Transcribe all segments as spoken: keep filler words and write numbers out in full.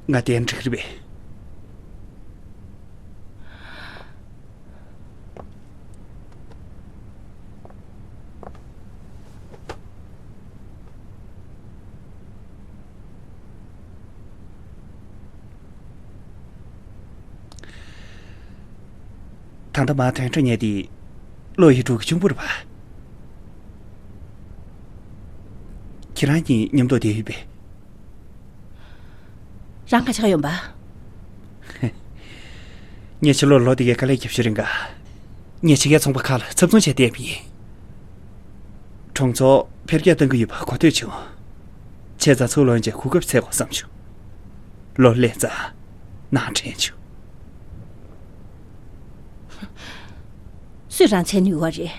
ང་དེ་འགྲིག་རེད་པས། ད་ལྟ་མ་དོན་འགྲུབ་ཉེ་དེ་བློ་ཡི་དྲུག་གི་གཅུང་པོར་བ། ཁྱེད་རང་གཉིས་མཉམ་དུ་བསྡད་ཡོད་པས། རང་ག་ཆག་ཡོང་པ། ངས་ཕྱི་ལོགས་ལོ་དེ་གའི་དཀའ་ལས་རྒྱབ་ཤུ་རིང་ག་ངས་ཕྱི་རྒྱལ་ཚོང་པ་ཁག་ལ་ཚབ་བཙོང་བྱས་བསྡད་པ་ཡིན། གྲོང་ཚོར་འཕེལ་རྒྱས་གཏང་གི་ཡོད་པ་གོ་ཐོས་བྱུང་། བྱས་ཙང་ཚུར་ལོག་རྗེས་གོ་སྐབས་འཚོལ་དགོས་བསམ་བྱུང་། ལོ་སླེབས་ཙང་ནང་དྲན་བྱུང་། སུས་རང་འཚོལ་ནུས་པ་རེད།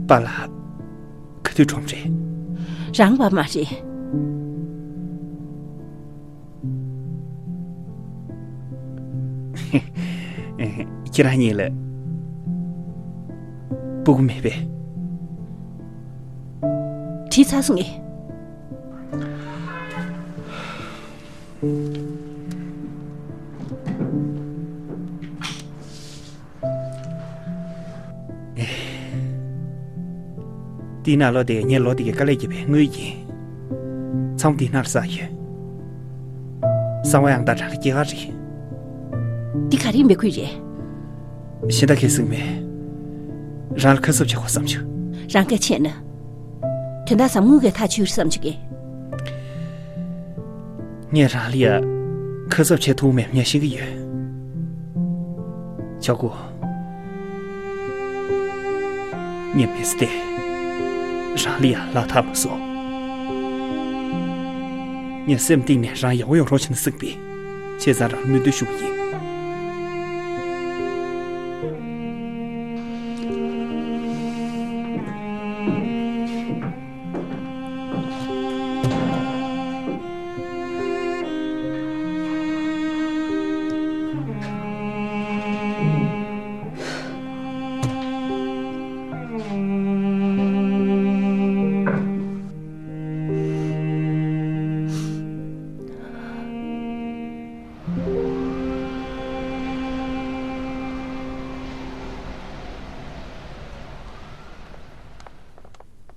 པཱ་ལགས་ག་དུས་གྲོངས་རེད། རང་པ་མ་རེད། ཁྱེད་རང་གཉིས་ལ་སྤུ་གུ་མེད་པས། བྲིས་ཚར་སོང་ངས། དེའི་ནང་ལོ་དེ་ངས་ལོ་དེ་གའི་དཀའ་ལས་བརྒྱབ་པའི་དངུལ་ཡིན། ཚང་མ་དེའི་ནང་ལ་བསགས་ཡོད། གསང་བ་ཡང་དག་རང་གི་སྐྱེས་སྐར་རེད། འདི་ག་རེ་མི་དགོས་རེད། གཞན་དག་གིས་གཟིགས་མེད། རང་ལ་ཁ་གསབ་བྱེད་དགོས་བསམ་བྱུང་། རང་སྐད་ཆ་ནི། དོན་དག་ཟབ་དངུལ་གྱི་ཐག་ཆོད་བསམ་བྱུང་གི། ངས་རང་ལ་ཡ་ཁ་གསབ་བྱེད་ཐུབ་མེད་ངས་ཤེས་ཀྱི་ཡོད། ཆོག་གོ། ངས་མི་ཚེ་དེ་རང་ལ་ཡ་ལག་ཐག་མ་སོང་། ངས་སེམས་གཏིང་ནས་རང་ཡག་པོ་ཡོང་རོགས་བྱེད་ན་བསམ་པའི། བྱས་ཙང་རང་སྨོན་འདུན་ཞུ་གི་ཡིན།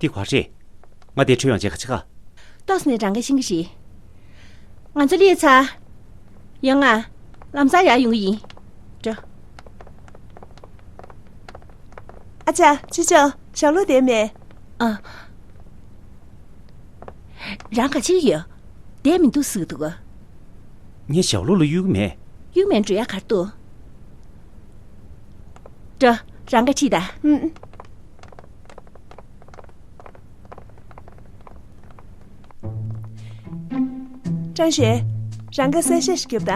འདི་ག་རེད། ང་དེ་འཕྲོད་ཡོང་བྱས་ག་ཅི་ག་ཏོག་ཙམ་ནས་རང་གིས་ཤེས་ཀྱི་རེད། ང་ཚོ་སླེབས་ཚར། ཡོང་ང་། ལམ་སང་ཡར་ཡོང་གི་ཡིན། འགྲོ། ཨ་ཅག་ཅི་ཅོ། ཞབས་ལོ་བསྡད་མེད། ཨ། རང་ག་ཅི་ཡོད། བསྡད་མི་འདུག་ཟེར་གི་འདུག་ག་ངས་ཞབས་ལོ་ལ་གཡུག་གི་མེད། གཡུག་མེད་འགྲོ་ཡ་ག་རེ་འདུག་འགྲོ། རང་ག་ཁྲིད་ད། ཨུམ། ཀྲང་ཞོན། རང་ག་གསལ་བཤད་ཞིག་རྒྱོབ་ད།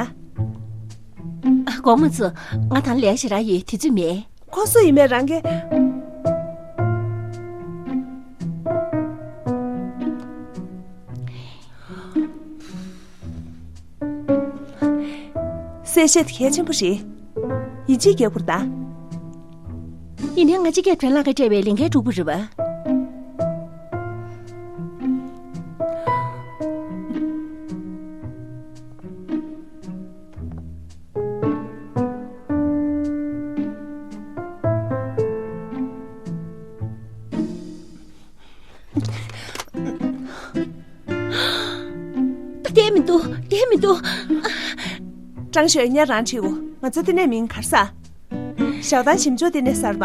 ཨ། དགོངས་མ་ཚོམས། ང་ད་ལན་ཞིག་རག་ཡོད། དུས་ཚོད་མེད། ཁོ་སུ་ཡིན་མེད་རང་གི། གསལ་བཤད་དེ་གལ་ཆེན་པོ་རེད། ཡིད་ཆེས་རྒྱག་དགོས་རེད་ད། ཡིན་ནའི་ང་སྤྱི་ཁྱབ་ཁྲེན་ལགས་ཀྱིས་སྤྲད་པའི་ལས་འགན་སྒྲུབ་དགོས་རེད་པ། བསྡད་མི་འདུག་བསྡད་མི་འདུག་ཀྲང་ཞོན། ཉ་རང་ཁྲིད་འོ། ང་ཚོ་འདི་ནས་མིང་གར་ས། ཞའོ་ཏང་ཞིམ་ཆོག་འདི་ནས་གསར་པ།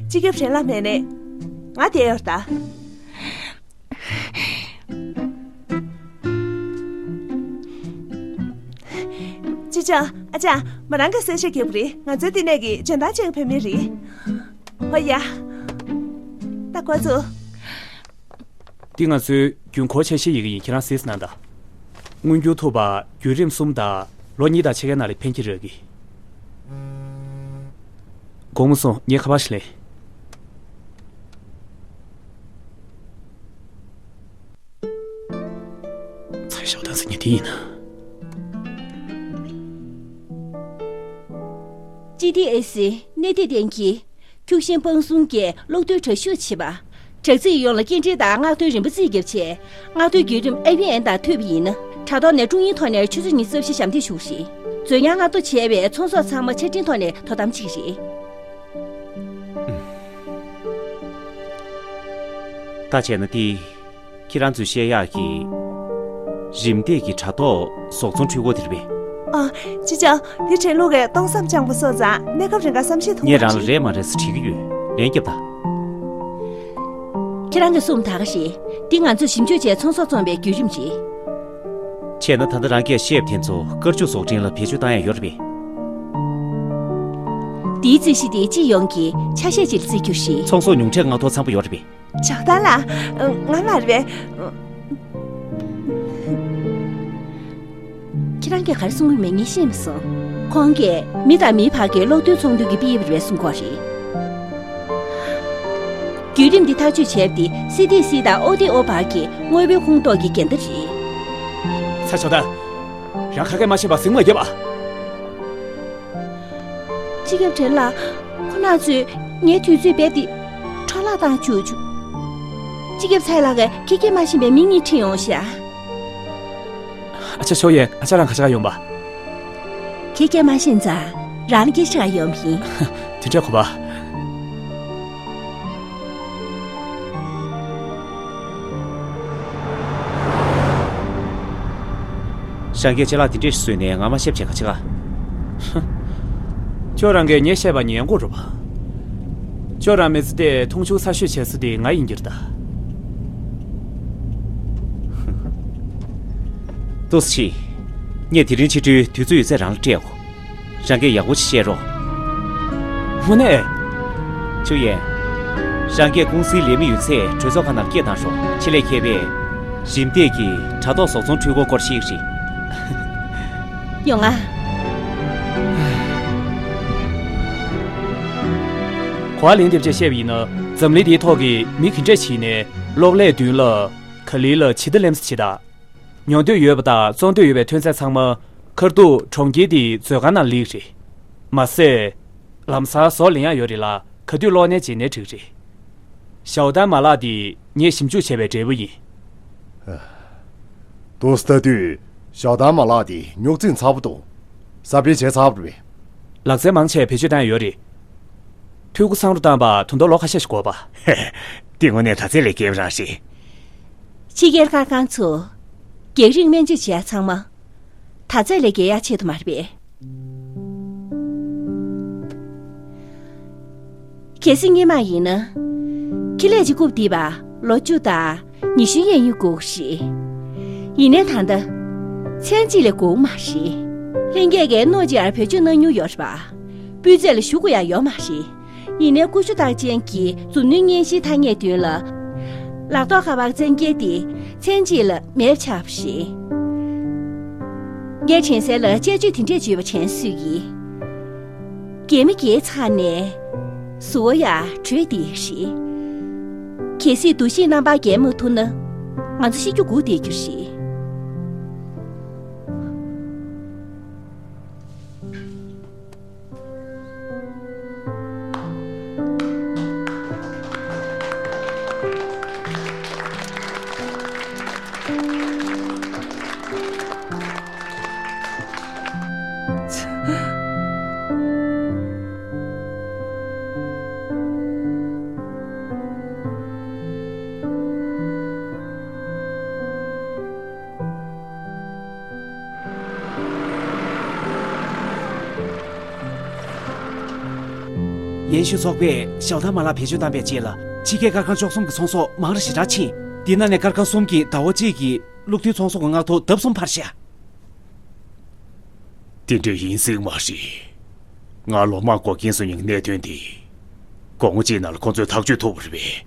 སྤྱི་ཁྱབ་ཁྲེན་ལགས་མེད་ནས། ང་བསྡད་ཡོད་ད། ཅི་ཅང་། ཨ་ཅག་མོ་རང་གིས་གསལ་བཤད་རྒྱག་གི་རེད། ང་ཚོའི་འདི་ནས་ཀྱི་འཇོན་ཐང་ཅན་བུད་མེད་རེད། ཧོ་ཡ། ད་འགོ་ཚུགས། འདི་ང་ཚོའི་རྒྱུན་འཁོར་འཆར་གཞིའི་ཡི་གེ་ཡིན། ཁྱེད་རང་གཟིགས་གནང་དང་། མངོན་འགྱུར་ཐུབ་པ་བརྒྱུད་རིམ་གསུམ་དང་། ལོ་གཉིས་དང་ཕྱེད་ཀའི་ནང་ལ་ཕན་གྱི་རག་གི། དགོངས་མ་ཚོམས། ངས་ཁ་པར་ཞིག་ལེན། ཚ་ཞའོ་ཏང་ཟེར་མཁན་དེ་ཡིན་ན། ཅི་ཏི་ཨེ་སི་གནས་སྡུད་ལྡན་གྱི་འཁྱུག་ཤིང་སྤང་གསུམ་གྱི་གློག་རྡུལ་དྲ་ཤུགས་བྱེད་པ། དྲག་རྩལ་ཡོངས་ལ་སྐྱེལ་འདྲེན་དང་མངགས་ཐོའི་རིན་པ་རྩིས་བརྒྱབ་ཆེད། མངགས་ཐོའི་བརྒྱུད་རིམ་ཨེ་ཝི་ཨེན་དང་མཐུད་པ་ཡིན་ན། དྲ་ཐོག་ནས་ཀྲུང་དབྱིའི་ཐོག་ནས་ཆུ་ཚོད་ཉི་ཤུ་རྩ་བཞི་ཞབས་འདེགས་ཞུ་གི་རེད། མཛོད་ཉར་མངགས་ཐོ་བྱས་པའི་ཚོང་ཟོག་ཚང་མ་ཆ་འཕྲིན་ཐོག་ནས་དོ་དམ་བྱེད་ཀྱི་རེད། ད་བྱས་ན་དེ། ཁྱེད་རང་ཚོས་བཤད་ཡག་གི་རིམ་འདེད་ཀྱི་དྲ་ཐོག་ཟོག་ཚོང་འཕྲུལ་འཁོར་དེ་རེད་པས། ཨ། ཅི་ཅང་། འདི་དྲན་ལུགས་ཀྱི་སྟོང་བསམ་རྐྱང་པ་སོང་ཙང་གནས་སྐབས་རིང་ག་བསམ་ཤེས་ཐུབ་ངས་མ་རང་ལ་བྱུང་། རེད་མ་རེད་ཟེར་དྲིས་ཀྱི་ཡོད། ལན་རྒྱབ་དང་། ཁྱེད་རང་གི་གསུམ་ད་ག་རེད། འདི་ང་ཚོས་ཞིབ་འཇུག་བྱས་ཚོང་ཟོག་བཙོང་བའི་བརྒྱུད་རིམ་རེད། བྱས་ན་ད་ལྟ་རང་གིས་བཤད་པ་དེ་ཚོ་དཀར་ཕྱོགས་ཟོག་འདྲེན་ལ་བེད་སྤྱོད་བཏང་ཡག་ཡོད་རེད་པས། འདིའི་རྩིས་གཞི་དེ་སྤྱི་ཡོངས་ཀྱི་ཆ་ཤས་ཅིག་ལ་བརྩི་རྒྱུ་རེད། ཚོང་ཟོག་ཉུང་འཕྲིའི་མངགས་ཐོ་ཚང་པོ་ཡོད་རེད་པས། ཞའོ་ཏན་ལགས། ང་མ་རེད་པས། ཁྱེད་རང་གིས་ག་རེ་གསུང་གི་མེད་ངས་ཤེས་མ་སོང་། ཁོང་གིས་མི་དང་མིའི་བར་གྱི་གློག་རྡུལ་ཚོང་དོན་གྱི་དཔེ་དེབ་རེད་པས་གསུང་གི་ཡོད་རེད། བརྒྱུད་རིམ་འདི་ཐག་གཅོད་བྱས་པ་དེ་སི་ཏི་སི་དང་ཨོ་ཏི་ཨོ་བར་གྱི་དངོས་པོའི་ཁོངས་གཏོགས་ཀྱི་འགལ་ཟླ་རེད། ཚ་ཞའོ་ཏན། རང་ཁ་སྐད་མ་ཤེས་པ་ཟིང་མ་རྒྱབ་ཨ། སྤྱི་ཁྱབ་ཁྲེན་ལགས། ཁོ་རང་ཚོས་ངའི་དུས་ཚོད་རྦད་དེ་འཕྲོ་བརླག་བཏང་བཅུག་བཅུག་སྤྱི་ཁྱབ་ཚའེ་ལགས་ཀྱིས་ཁྱེད་ཀྱི་མ་ཤེས་པའི་མི་གཉིས་ཁྲིད་ཡོང་ཤག་ཨ་ཅག་ཞའོ་ཡན། ཨ་ཅག་རང་ག་ཅག་ཡོང་པ། ཁྱེད་ཀྱི་མ་ཤེས་ཙང་རང་ལ་སྐད་ཆ་ཡོང་བ་ཡིན། དེ་འདྲ་གོ་པ། རང་གིས་ཅ་ལག་དེ་འདྲས་བཟོས་ནས་ང་མ་ཤེས་བྱས་ག་བྱེད་ག་ཁྱོད་རང་གིས་ངས་བཤད་པ་ཉན་དགོས་རེད་པ། ཁྱོད་རང་མི་ཚེ་དེ་མཐོང་ཆུང་ཚ་ཤོས་བྱེད་ས་དེ་ང་ཡིན་གྱི་རེད་ད། ཏོག་ཙམ་ཕྱིན། ངས་དེ་རིང་ཕྱི་དྲོའི་དུས་ཚོད་ཡོད་ཚད་རང་ལ་སྤྲད་འོ། རང་གིས་ཡག་པོ་ཞིག་བཤད་རོགས། དངོས་གནས། ཆུ་ཡན། རང་གིས་ཀུང་སིའི་ལས་མི་ཡོད་ཚད་གྲོས་ཚོགས་ཁང་ནང་སྐད་བཏང་ཤོག་ཆེད་ལས་མཁས་པས་རིམ་འདེད་ཀྱི་དྲ་ཐོག་ཟོག་ཚོང་འཕྲུལ་འཁོར་སྐོར་ཤེས་ཀྱི་རེད། ཡོང་ང་། གོ་བ་ལེན་ཐེབས་ཆེད་བཤད་པ་ཡིན་ན། འཛམ་གླིང་འདིའི་ཐོག་གི་མི་ག་འདྲས་ཞིག་ནས་གློག་ཀླད་མདུན་ལ་ག་ལེ་ལ་ཇི་ལྟར་གླེམ་ས་བྱེད་ད། ཉོ་འདོད་ཡོད་པ་དང་བཙོང་འདོད་ཡོད་པའི་ཐོན་རྫས་ཚང་མ་ཁ་ཐུག་གྲོང་ཁྱེར་དེའི་མཛོད་ཁང་ནང་སླེབས་རེད། མ་ཟད། ལམ་སང་ཟོག་ལེན་ཡག་ཡོད་རེད་ལ་ག་དུས་གློག་བརྙན་མཇལ་ནའི་འགྲིག་རེད། ཞའོ་ཏན་མ་ལགས་དེ་ངས་ཞིབ་འཇུག་བྱས་པའི་འབྲས་བུ་ཡིན། དུ་ལྟ་དུས་ཞའོ་ཏན་མ་ལགས་དེ་རྙོག་འཛིང་ཚ་པོ་འདུག་གསར་སྤེལ་བྱས་ཚར་བ་རེད། ལག་རྩལ་མང་ཆེ་བེད་སྤྱོད་བཏང་ཡོད་རེད། འཐུས་སྒོ་ཚང་རུ་བཏང་པ་དུ་མདོ་ལོ་ཁ་ཤས་ཤིག་འགོར་བ། དེ་དངོས་གནས་དྲག་རྩལ་ལས་བརྒལ་བ་རང་རེད། ཕྱི་རྒྱལ་སྐར་ཁང་ཚོ། རྒྱང་རིང་སྨན་བཅོས་བྱེད་ཡག་ཚང་མ། དྲག་རྩལ་ལས་བརྒལ་ཡག་ཆེད་དུ་མ་རེད་པས། གལ་སྲིད་སྔོན་མ་ཡིན་ན། ཁེ་ལས་ཀྱི་རྐུབ་རྡིབ་པ་ལོ་བཅུ་དང་ཉི་ཤུ་གཡས་གཡོན་འགོར་གྱི་རེད། ཡིན་ནའི་ད་ལྟ། ཚན་གཅིག་ལས་འགོར་གྱི་མ་རེད། ལྷན་རྒྱས་ཀྱིས་རྣོ་ཅིག་ཡར་བེད་སྤྱོད་གནང་མྱོང་ཡོད་རེད་པ། སྤུས་ཚད་ལ་ཞུ་དགོས་ཡག་ཡོད་མ་རེད། ཡིན་ནའི་ཀུ་ཤུ་རྟགས་ཅན་གྱི་མཛུབ་གནོན་མཉེན་གཤིས་ཐ་སྙད་མདུན་ལ། ལག་ཐོགས་ཁ་པར་བཙན་འགེལ་དེ་ཚན་གཅིག་ལ་མེད་པ་ཆགས་པ་རེད། ངས་དྲན་གསལ་ལ་དཔྱད་བརྗོད་དེ་འདྲས་བརྗོད་པ་དྲན་སྲོལ་ཡིན། རྒན་མོ་རྒས་ཚར་ནས་གཟུ་བོ་ཡག་བྲོས་བསྡད་རེད། གལ་སྲིད་འདུ་ཤེས་རྣམ་པར་རྒྱལ་མ་ཐུབ་ན། ང་ཚོ་ཤི་རྒྱུ་སྒུག་བསྡད་རྒྱུ་རེད། ཡན་ཤུ་ཚོགས་པས་ཞའོ་ཐང་མ་ལག་བེད་སྤྱོད་བཏང་པའི་རྗེས་ལ་ཕྱི་རྒྱལ་སྐར་ཁང་བཅུ་གསུམ་གྱི་ཚོང་ཟོག་མང་རུ་ཞེ་དྲག་ཕྱིན། དེ་ནང་ནས་སྐར་ཁང་གསུམ་གྱི་ཟླ་བ་གཅིག་གི་གློག་རྡུལ་ཚོང་ཟོག་གི་མངགས་ཐོ་ལྡབ་གསུམ་འཕར་ཤག་དེ་འདྲ་ཡིན་སྲིད་མ་རེད། ང་ལོ་མང་འགོག་རྐྱེན་བཟོ་མཁན་གྱི་གནད་དོན་དེ། དགོང་མོ་གཅིག་ནང་ལ་ཁོང་ཚོས་ཐག་གཅོད་ཐུབ་པ་རེད་པས།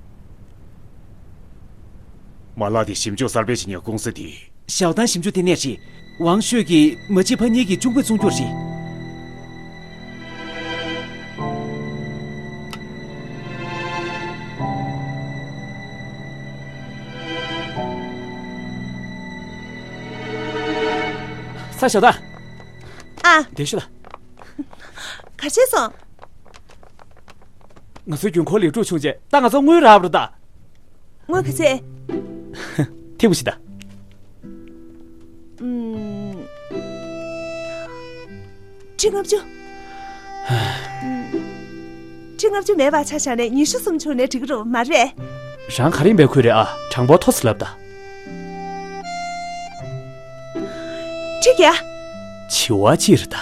མ་ལག་དེ་ཞིབ་འཇུག་གསར་སྤེལ་བྱེད་མཁན་ཀུང་སི་དེ། ཞའོ་ཏང་ཞིབ་འཇུག་ལྟེ་གནས་རེད། ཝང་ཤོས་ཀྱིས་མ་ཕྱི་ཕ་གཉིས་ཀྱི་གཅུང་པོས་བཙོང་རྒྱུ་རེད། ས་ཞའོ་ཏང་། ཨ། འདིར་ཤོག་དང་། ག་རེ་བྱས་སོང་། ང་ཚོའི་རྒྱུན་འཁོར་ལེགས་གྲུབ་བྱུང་རྗེས་ད་ང་ཚོ་དངུལ་རག་པ་རེད་ད། དངུལ་ག་ཚད། ཐིག་པ་ཞིག་ད། ཨུམ། ཁྲི་ལྔ་བཅུ། ཁྲི་ལྔ་བཅུ་མེད་པ་ཆ་བཞག་ནས་ཉི་ཤུ་གསུམ་བྱུང་ནས་འགྲིག་གི་རེད་མ་རེད། རང་ག་རེ་ཡིན་པའི་ཁུལ་རེད་ཨ། དྲང་པོ་ཐོ་སི་ལབ་ད། ཁྲི་བརྒྱ། བྱེ་བ་གཅིག་རེད་ད།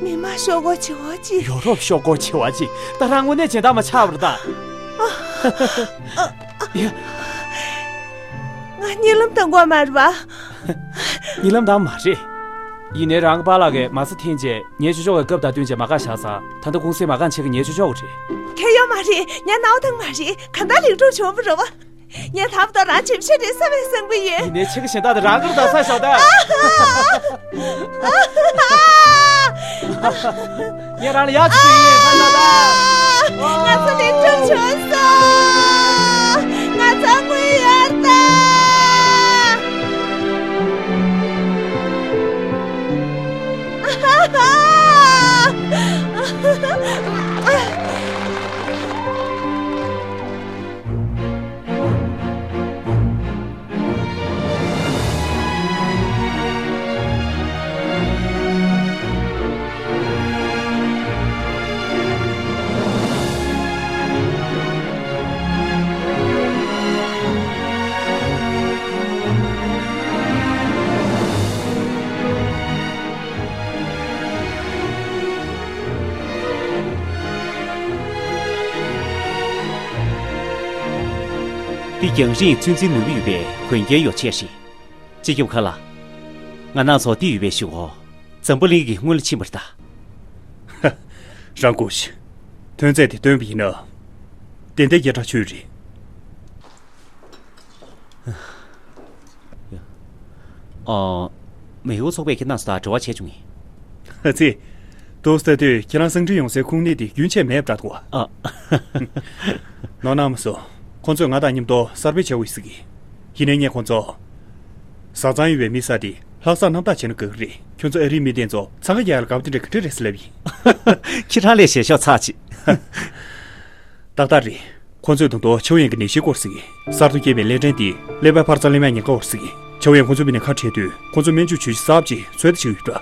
མི་དམངས་ཤོག་སྒོར་བྱེ་བ་གཅིག་ཡོ་རོབ་ཤོག་སྒོར་བྱེ་བ་གཅིག་ད་རང་དངོས་གནས་སྦྱིན་བདག་མ་ཆགས་པར་ད། ཡ། ང་གཉིད་ལམ་བཏང་དགོས་མ་རེད་པ། གཉིད་ལམ་བཏང་མ་རེད། ཡིན་ནའི་རང་གི་པཱ་ལགས་ཀྱིས་མ་རྩ་འཐེན་རྗེས་ངའི་ཆོས་ཕྱོགས་ཀྱི་སྐབས་དང་བསྟུན་བྱས་མ་བཀག་བཞག་ཙང་ད་ལྟ་ཀུང་སིའི་མ་རྐང་ཆེ་གི་ངའི་ཆོས་ཕྱོགས་ཀྱི་རེད། ཁྱེད་ཡོད་མ་རེད། ངས་རྣ་བ་བཏང་མ་རེད། གང་ལྟར་ལེགས་གྲུབ་བྱུང་བ་རེད་པ། ངས་ད་བར་དུ་རང་ཇེ་ཤེས་རེད་བསམ་པའི་བསམ་གི་ཡོད། ཡིན་ནའི་ཁྱེད་ཀྱི་གཞན་དག་དེ་རང་གིར་ད་ས་ཞོག་ད། ངས་རང་ལ་ཡག་ཅིག་ཡིན་ས་ཞོག་ད། ང་ཚོ་ལེགས་གྲུབ་བྱུང་སོང་། ང་ཚོ་དངུལ་ཡོད་ད། འདི་རྒྱང་རིང་ཚོད་འཛིན་ནུས་པ་ཡོད་པའི་གོན་རྒྱན་ཡོ་ཆས་རེད། སྤྱི་ཁྱབ་ཁ་ལག་ང་རང་ཚོ་འདི་ཡོད་པའི་གཞུག་གུ་འཛམ་བུ་གླིང་གི་སྔོན་ལ་ཕྱིན་པ་རེད་ད། རང་སྒུག་ཤིག་ཐོན་རྫས་དེ་སྟོན་པ་ཡིན་ན། ཏན་ཏན་སྐད་གྲགས་ཆོད་རེད། ཨ། མེའོ་ཚོགས་པས་ཁྱེད་རྣམ་ཚོ་དང་འབྲེལ་བ་བྱས་བྱུང་ངས། ཨ་ཙི། ཏོག་ཙམ་ལྟ་དུས་ཁྱེད་རང་གསང་འཕྲིན་ཡོང་སའི་ཁུངས་སྣེ་དེ་རྒྱུན་ཆད་མེད་པ་འདྲ་འདུག་ཨ། ནོར་སྣང་མ་སོང་། ཁོང་ཚོས་ང་དང་མཉམ་དུ་གསར་སྤེལ་བྱ་དགོས་ཟེར་གི། ཡིན་ནའི་ངས་ཁོང་ཚོ། བཟའ་ཚང་ཡོད་པའི་མི་ས་དེ་ལྷག་བསམ་རྣམ་དག་བྱས་ན་དགའ་གི་རེད། ཁྱོད་ཚོ་ཨ་རིའི་མི་དེ་ཚོ་འཚང་ཁ་རྒྱག་ཡ་ལ་དགའ་པོ་དེ་འདྲ་ག་འདྲ་རེད་ཟེར་ལབ་ཡིན། ཁྱེད་རང་ལས་ཞེད་ཤོག་ཚར་ཅིག་ཏག་ཏག་རེད། ཁོ་ཚོས་ད་དུང་ཆའོ་ཡན་གྱི་ནད་གཞིའི་སྐོར་ཟེར་གི། གསར་དུ་སྐྱེས་པའི་ཀླད་ཕྲན་དེ་ཀླད་པའི་འཕར་རྩ་ལེན་པའི་ཉེན་ཁ་ཡོད་ཟེར་གི། ཆའོ་ཡན་ཁོ་ཚོའི་མི་ནས་ཁ་བྲལ་དུས་ཁོ་ཚོས་སྨན་བཅོས་བྱེད་རྒྱུ་གསར་པ་ཅིག་འཚོལ་བསྡད་བྱེད་ཀྱི་ཡོད་འདྲ།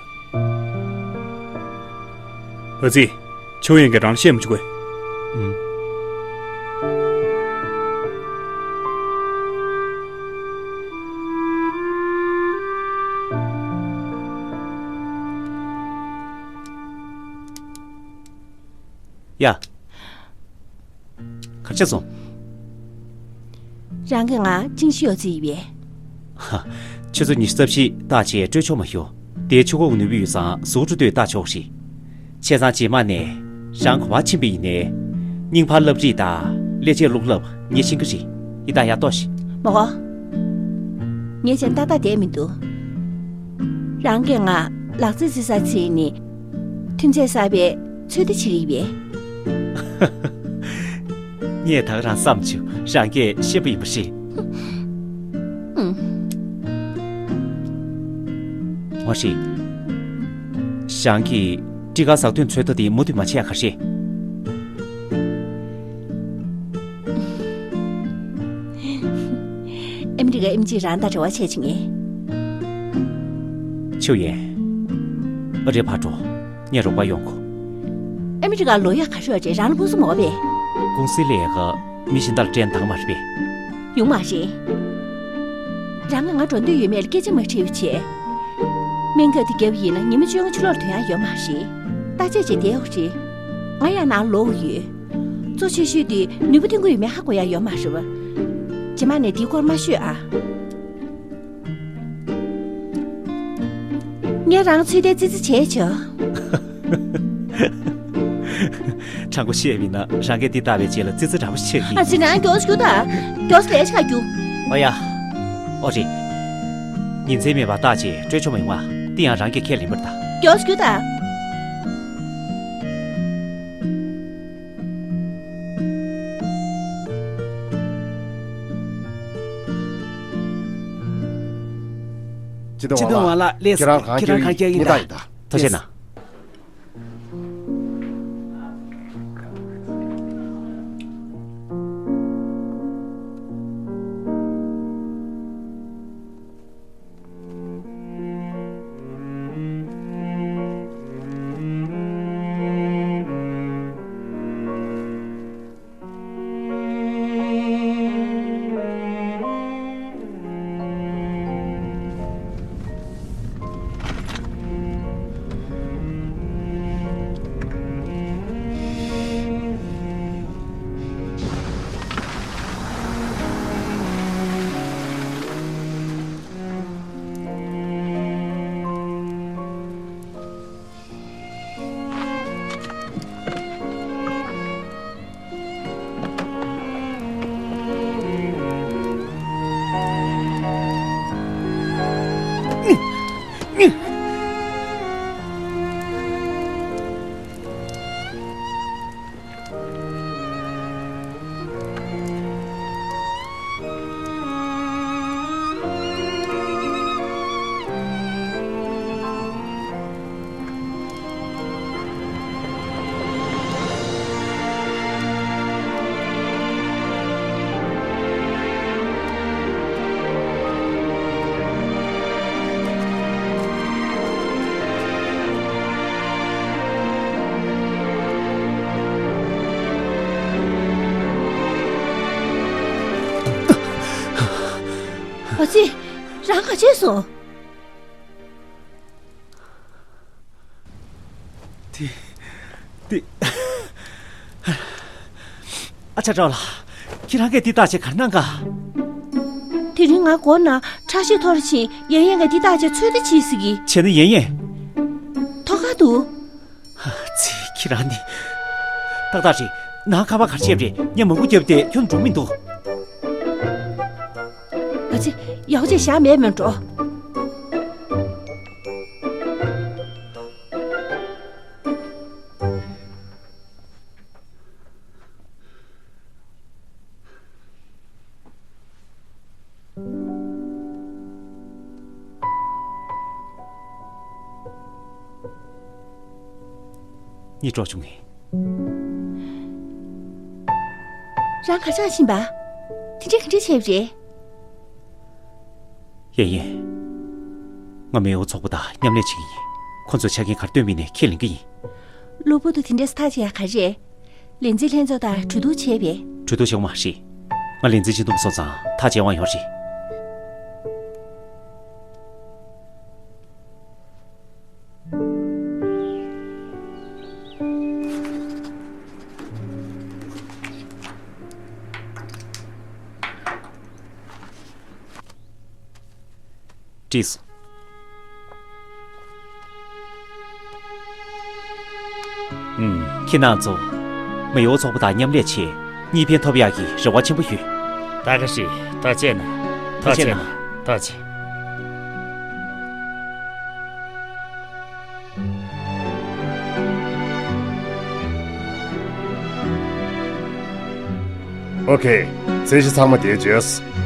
ཨ་ཙི། ཆའོ་ཡན་གྱིས་རང་ལ་བཤད་མི་བྱུང་གས། ཨུམ། ཡ། གར་ཆགས་སོང་། རང་གིས་ང་ཅིང་ཤི་ཡོ་ཙི་ཡིན་པས། ཧ། ཆུ་ཚོད་ཉི་ཤུ་རྩ་བཞི་བཏགས་བྱས་སྤྲོད་ཆོག་མ་ཤོག་དེའི་ཆུ་ཁོག་ནུས་པ་ཡོད་ཙང་ཟུག་འགྲོ་དུས་བཏགས་ཆོག་རེད། བྱས་ཙང་རྗེས་མ་ནས་རང་ག་པར་ཕྱིན་པ་ཡིན་ནའི། རྙིང་པར་སློབ་ཁྲིད་དང་ཀླད་ཆས་བླུགས་ལབ་ངས་ཤེས་ཀྱི་རེད། ཡིན་ད་ཡར་ལྟོགས་ཤིག་མོ་གོ། ངས་ཅང་ཏག་ཏག་བསྡད་མི་འདུག་རང་གིས་ང་ལག་རྩེད་རྩེ་སར་ཁྲིད་ནས། ཐོན་རྫས་གསར་པའི་ཚོད་ལྟ་བྱེད་ཀྱི་ཡོད་པས། ངས་ད་ག་རང་བསམ་བྱུང་རང་གིས་ཤེས་པ་ཡིན་པ་རེད། ཧུམ། ངོ་ཤེས། ཞང་གིས་སྤྲི་དཀར་ཟགས་ཐོན་ཚོད་ལྟ་དེ་མུ་མཐུད་མ་བྱས་ག་རེད། ཨ་མི་རི་ཀའི་ཨེམ་ཆིས་རང་དང་འབྲེལ་བ་བྱས་བྱུང་ངས། ཆའོ་ཡན། ཨ་རིའི་ཕར་འགྲོ། ངས་རོགས་པ་ཡོང་གོ། ཨ་མི་རི་ཀར་ལོག་ཡག་ག་ཤོད་རེད། རང་ལ་ཕུན་སུམ་མོ་བས། ཀུང་སི་ལས་ཀ་མི་གཞན་དག་ལ་སྤྲད་ན་འདང་མ་རེད་པས། ཡོང་མ་རེད། རང་གིས་ང་འགྲོ་འདོད་ཡོད་མེད་ལ་སྐད་ཆ་མ་དྲིས་པ་བྱས། སྨན་ཁབ་དེ་བརྒྱབ་ཡིན་ན་ཉི་མ་བཅོ་ལྔ་ཕྱི་ལོགས་ལ་ཐོན་ཡག་ཡོད་མ་རེད། བརྟག་དཔྱད་བྱས་བསྡད་ཡོད་རེད། ང་ཡང་ནང་ལོག་ཡོད། གཙོ་ཆེ་ཤོས་དེ་ནུས་པ་ཐོན་གྱི་ཡོད་མེད་ཧ་གོ་ཡག་ཡོད་མ་རེད་པ། རྗེས་མ་ནས་དེའི་སྐོར་མ་ཤོད་ཨ། ངས་རང་ཚོད་ལྟའི་ཙི་ཙི་བྱས་ཆོག་དྲང་པོ་བཤད་པ་ཡིན་ན་རང་གིས་འདི་ལྟ་བའི་རྗེས་ལ་ཙི་ཙི་འདྲ་པོ་ཞིག་ཆགས་ཀྱི། ཨ་ཙི་རང་མགྱོགས་སུ་རྒྱུགས་དང་། མགྱོགས་སུ་ལས་ཆགས་རྒྱུགས། ཨོ་ཡ། ཨོ་རེད། ཉིན་མཚན་མེད་པར་བརྟག་བྱས་སྤྲོད་ཆོག་མ་ཡོང་ང་། འདི་ཡང་རང་གིས་ཁས་ལེན་པར་གདའ། མགྱོགས་སུ་རྒྱུགས་དང་། སྤྱི་འདོམས་དབང་ལགས་ལགས་ལས། ཁྱེད་རང་གང་ཁྱེད་རང་གང་རྒྱག་ཡིན་ད། ཐུགས་རྗེ་གནང་། ཙི། རང་ག་བྱས་སོང་། དེ། དེ། ཨ་ཅག་ཀྲོའུ་ལགས། ཁྱེད་རང་གིས་འདི་བརྟག་དཔྱད་ག་རེ་གནང་ག་དེ་རིང་ང་སྒོ་ནས་ཁྲག་ཤེད་མཐོ་རུ་ཕྱིན། ཡན་ཡན་གྱིས་འདི་བརྟག་དཔྱད་ཚོད་ལྟ་བྱེད་ཟེར་གི། བྱས་ན་ཡན་ཡན། ཐོག་ཁར་འདུག་ཙི། ཁྱེད་རང་ནི། ཏག་ཏག་རེད། ནང་ཁ་པར་ག་རེ་བྱས་པ་རེད། ངས་མང་པོ་བརྒྱབ་སྟེ་ཁྱོན་འགྲོ་མི་འདུག་ཨ་ཙི། ཡག་པོ་བྱས་བཞག་མེད་མེད་འགྲོ། གཉིད་དཀྲོག་བྱུང་ངས། རང་ག་ཅག་ཕྱིན་པ། དེ་འདྲས་ག་འདྲས་བྱས་པ་རེད། ཡེ་ཡེ། ང་མེའོ་ཚོགས་པ་དང་མཉམ་ལས་བྱེད་ཀྱི་ཡིན། ཁོ་ཚོས་ཆ་རྐྱེན་ག་རེ་བཏོན་པ་ཡིན་ནའི་ཁས་ལེན་གྱི་ཡིན། གློ་བུར་དུ་དེ་འདྲས་ཐག་བཅད་ཡག་ག་རེ་རེད། ལས་འཛིན་ལྷན་ཚོགས་དང་གྲོས་བསྡུར་བྱས་པས། གྲོས་བསྡུར་བྱུང་མ་རེད། ང་ལས་འཛིན་སྤྱི་འདོམས་སོང་ཙང་ཐག་བཅད་དབང་ཡོད་རེད། བྲིས་སོང་། ཨུམ། ཁྱེད་རྣམ་ཚོ། མེའོ་ཚོགས་པ་དང་མཉམ་ལས་བྱས། གཉིས་ཕན་ཐོབ་ཡག་གི་རེ་བ་ཆེན་པོ་ཡོད། ད་ག་རེད། ཐག་བཅད་ན། ཐག་བཅད་ན། ཐག་བཅད། ཨོ་ཁེ། རྩོད་གཞི་ཚང་མ་དེ་བརྗོད།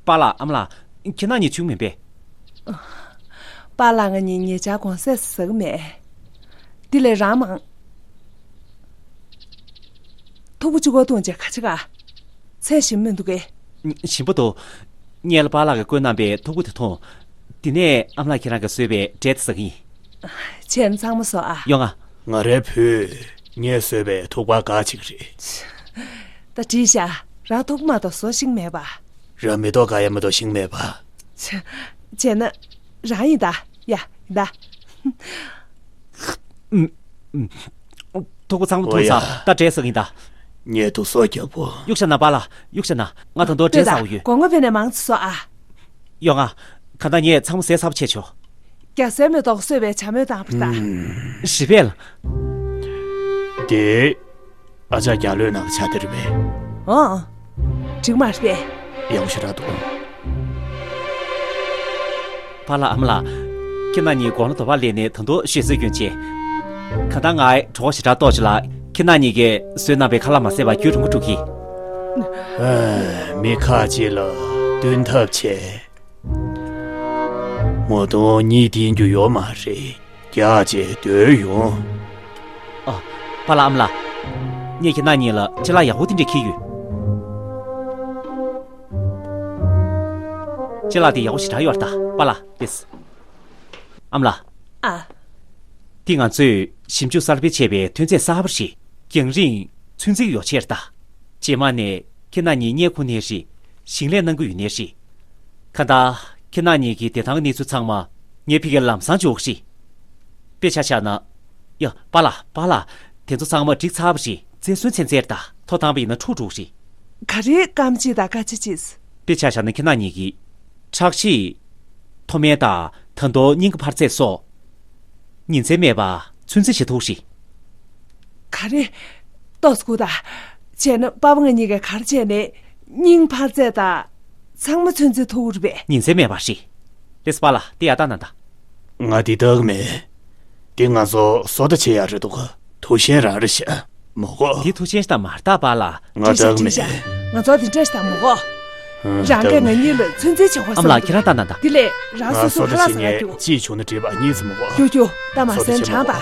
པཱ་ལགས། ཨ་མ་ལགས། ཁྱེད་རྣམ་གཉིས་བྱུང་མིན་པས། པཱ་ལགས་ང་གཉིས་ཉེ་ཆར་གོང་ཟས་ཟ་གི་མེད། དེ་ལས་རང་མང་། ཐུག་པ་གཅིག་པོ་འཐུང་བྱས་ག་བྱེད་ག་ཚད་ཞིམ་མི་འདུག་གས། ཞིམ་པོ་འདུག་སྔོན་ལ་པཱ་ལགས་ཀྱིས་བསྐོལ་གནང་པའི་ཐུག་པ་དེ་འཐུང་། དེ་ནས་ཨ་མ་ལགས་ཁྱེད་རང་གིས་བཟོས་པའི་འབྲས་དེ་ཟ་གི་ཡིན། བྱས་ན་ཚང་མ་ཟོ་ཨ། ཡོང་ང་། ང་རའི་བུས་ངས་བཟོས་པའི་ཐུག་པ་དགའ་བྱེད་ཀྱི་རེད། ད་བྲིས་ཤག་རང་ཐུག་པ་མ་གཏོགས་བཟོ་ཤེས་མེད་པ། རང་མེ་ཏོག་དགའ་ཡ་མ་གཏོགས་ཤེས་མེད་པ། བྱས་ན་རང་ཡིན་ད། ཡ་ཡིན་ད། ཐུག་པ་ཚང་མ་འཐུང་ཚར། ད་འབྲས་ཟ་གི་ཡིན་ད། ངས་ཐུག་སོ་རྒྱག་པོ། གཡུག་བཞག་ན་པཱ་ལགས། གཡུག་བཞག་ན། ང་ད་དུང་འབྲས་ཟ་འོ་ཡོད། དགོང་མོ་ཕེབས་ནས་མང་ཙམ་ཟོ་ཨ། ཡོང་ང་། གང་ལྟར་ངས་ཚང་མ་ཟས་ཚར་བ་བྱས་ཆོག་རྒྱ་སེ་མེ་ཏོག་གསོད་པའི་བྱ་མོས་བཏང་བ་ད། ཞི་བས་ལ། དེ། ཨ་ཅག་རྒྱ་ལོའི་ནང་གི་ཆ་དེ་རེད་པས། ཨང་། འགྲིག་མ་རེད་པས། ཡག་པོ་ཞེ་དྲག་འདུག་པཱ་ལགས། ཨ་མ་ལགས། ཁྱེད་རྣམ་གཉིས་དགོང་ལ་དོ་པ་ལས་ནས་ད་དུང་ཞེ་སོད་སྐྱོན་ཆེ། གང་ལྟར་ང་གྲོད་ཁོག་ཞེ་དྲག་ལྟོགས་བྱུང་ལ། ཁྱེད་རྣམ་གཉིས་ཀྱིས་བཟོས་གནང་པའི་ཁ་ལག་མ་ཟས་པ་རྒྱུན་རིང་པོ་འགྲོ་གི། ཨ། མི་ཁ་ཅིག་ལ་བསྟུན་ཐབས་བྱས། ངོ་གདོང་གཉིས་ལྡན་རྒྱུ་ཡོད་མ་རེད། རྒྱགས་བྱས་སྡོད་ཡོང་། ཨ། པཱ་ལགས། ཨ་མ་ལགས། ངས་ཁྱེད་རྣམ་གཉིས་ལ་ཅ་ལག་ཡག་པོ་དེ་འདྲས་འཁྱེར་ཡོད། ཅ་ལག་དེ་ཡག་པོ་ཞེ་དྲག་ཡོད་རེད་ད། པཱ་ལགས། ལགས་སོ། ཨ་མ་ལགས། ཨ། འདི་ང་ཚོས་ཞིབ་འཇུག་གསར་སྤེལ་བྱས་པའི་ཐོན་རྫས་གསར་པ་རེད། རྒྱང་རིང་ཚོད་འཛིན་ཡོ་ཆས་རེད་ད། རྗེས་མ་ནས་ཁྱེད་རྣམ་གཉིས་མངལ་ཁུག་ནའི་རེད། ཞིང་ལས་གནང་གི་ཡོད་ནའི་རེད། གང་ལྟར་ཁྱེད་རྣམ་གཉིས་ཀྱི་བདེ་ཐང་གི་གནས་ཚུལ་ཚང་མ་ངས་ཕ་གིར་ལམ་སང་འབྱོར་གི་རེད། དཔེ་ཆ་བཞག་ན། ཡ། པཱ་ལགས། པཱ་ལགས། དེ་ཚོ་ཚང་མ་འགྲིག་ཚར་བ་རེད། རྩེར་སོན་ཚན་རྩལ་རེད་ད། ཐོ་བཏང་པ་ཡིན་ན་འཁྲུག་འགྲོ་གི་རེད། ག་རེ་སྐམ་ཅིག་དང་དཀའ་ཅི་ཅིས། དཔེ་ཆ་བཞག་ན་ཁྱེད་རྣམ་གཉིས་ཀྱིས། ཁྲག་ཤེད། མཐོ་དམན་དང་ད་དུང་སྙིང་གི་འཕར་ཚད་སོགས། ཉིན་མཚན་མེད་པར་ཚོད་འཛིན་བྱེད་ཐུབ་རེད། ག་རེ། ཏོག་ཙམ་སྒུག་དང་། བྱས་ན་པཱ་ཕ་ང་གཉིས་ཀས་ག་རེ་བྱས་ནས་སྙིང་འཕར་ཚད་དང་། ཚང་མ་ཚོད་འཛིན་ཐུབ་རེད་པས། ཉིན་མཚན་མེད་པར་རེད། ལགས་སོ་པཱ་ལགས། དེ་ཡར་བཏང་གནང་དང་། ང་འདི་ལྟ་གི་མེད། འདི་ང་ཚོ་བཟོ་ལྟ་བྱེད་ཡག་རེད་འདུག་ག་ཐུགས་ཞན་རང་རེད་ཤག་མོ་གོ། འདི་ཐུགས་ཞན་ཞིག་ད་མ་རེད་ད་པཱ་ལགས། ང་བཀྲ་ཤིས་ལྟ་གི་མེད། ང་ཚོ་འདི་འདྲ་ཞིག་ད་མོ་གོ། ཨ། རང་གིས་ང་གཉིས་ལ་ཚོད་འཛིན་བྱེད་དགོས་བསམ་འདུག་ཨ་མ་ལགས། ཁྱེད་རང་ལྟ་ན་ད། འདི་ལས་རང་སོ་སོ་ཁ་ལག་ཟ་ཡག་རྒྱུགས། ཅིས་བྱུང་ན་འགྲིག་པ་གཉིས་ཙམ་མོ་གོ། རྒྱུགས་རྒྱུགས། ད་མ་ཟད་དྲང་པ།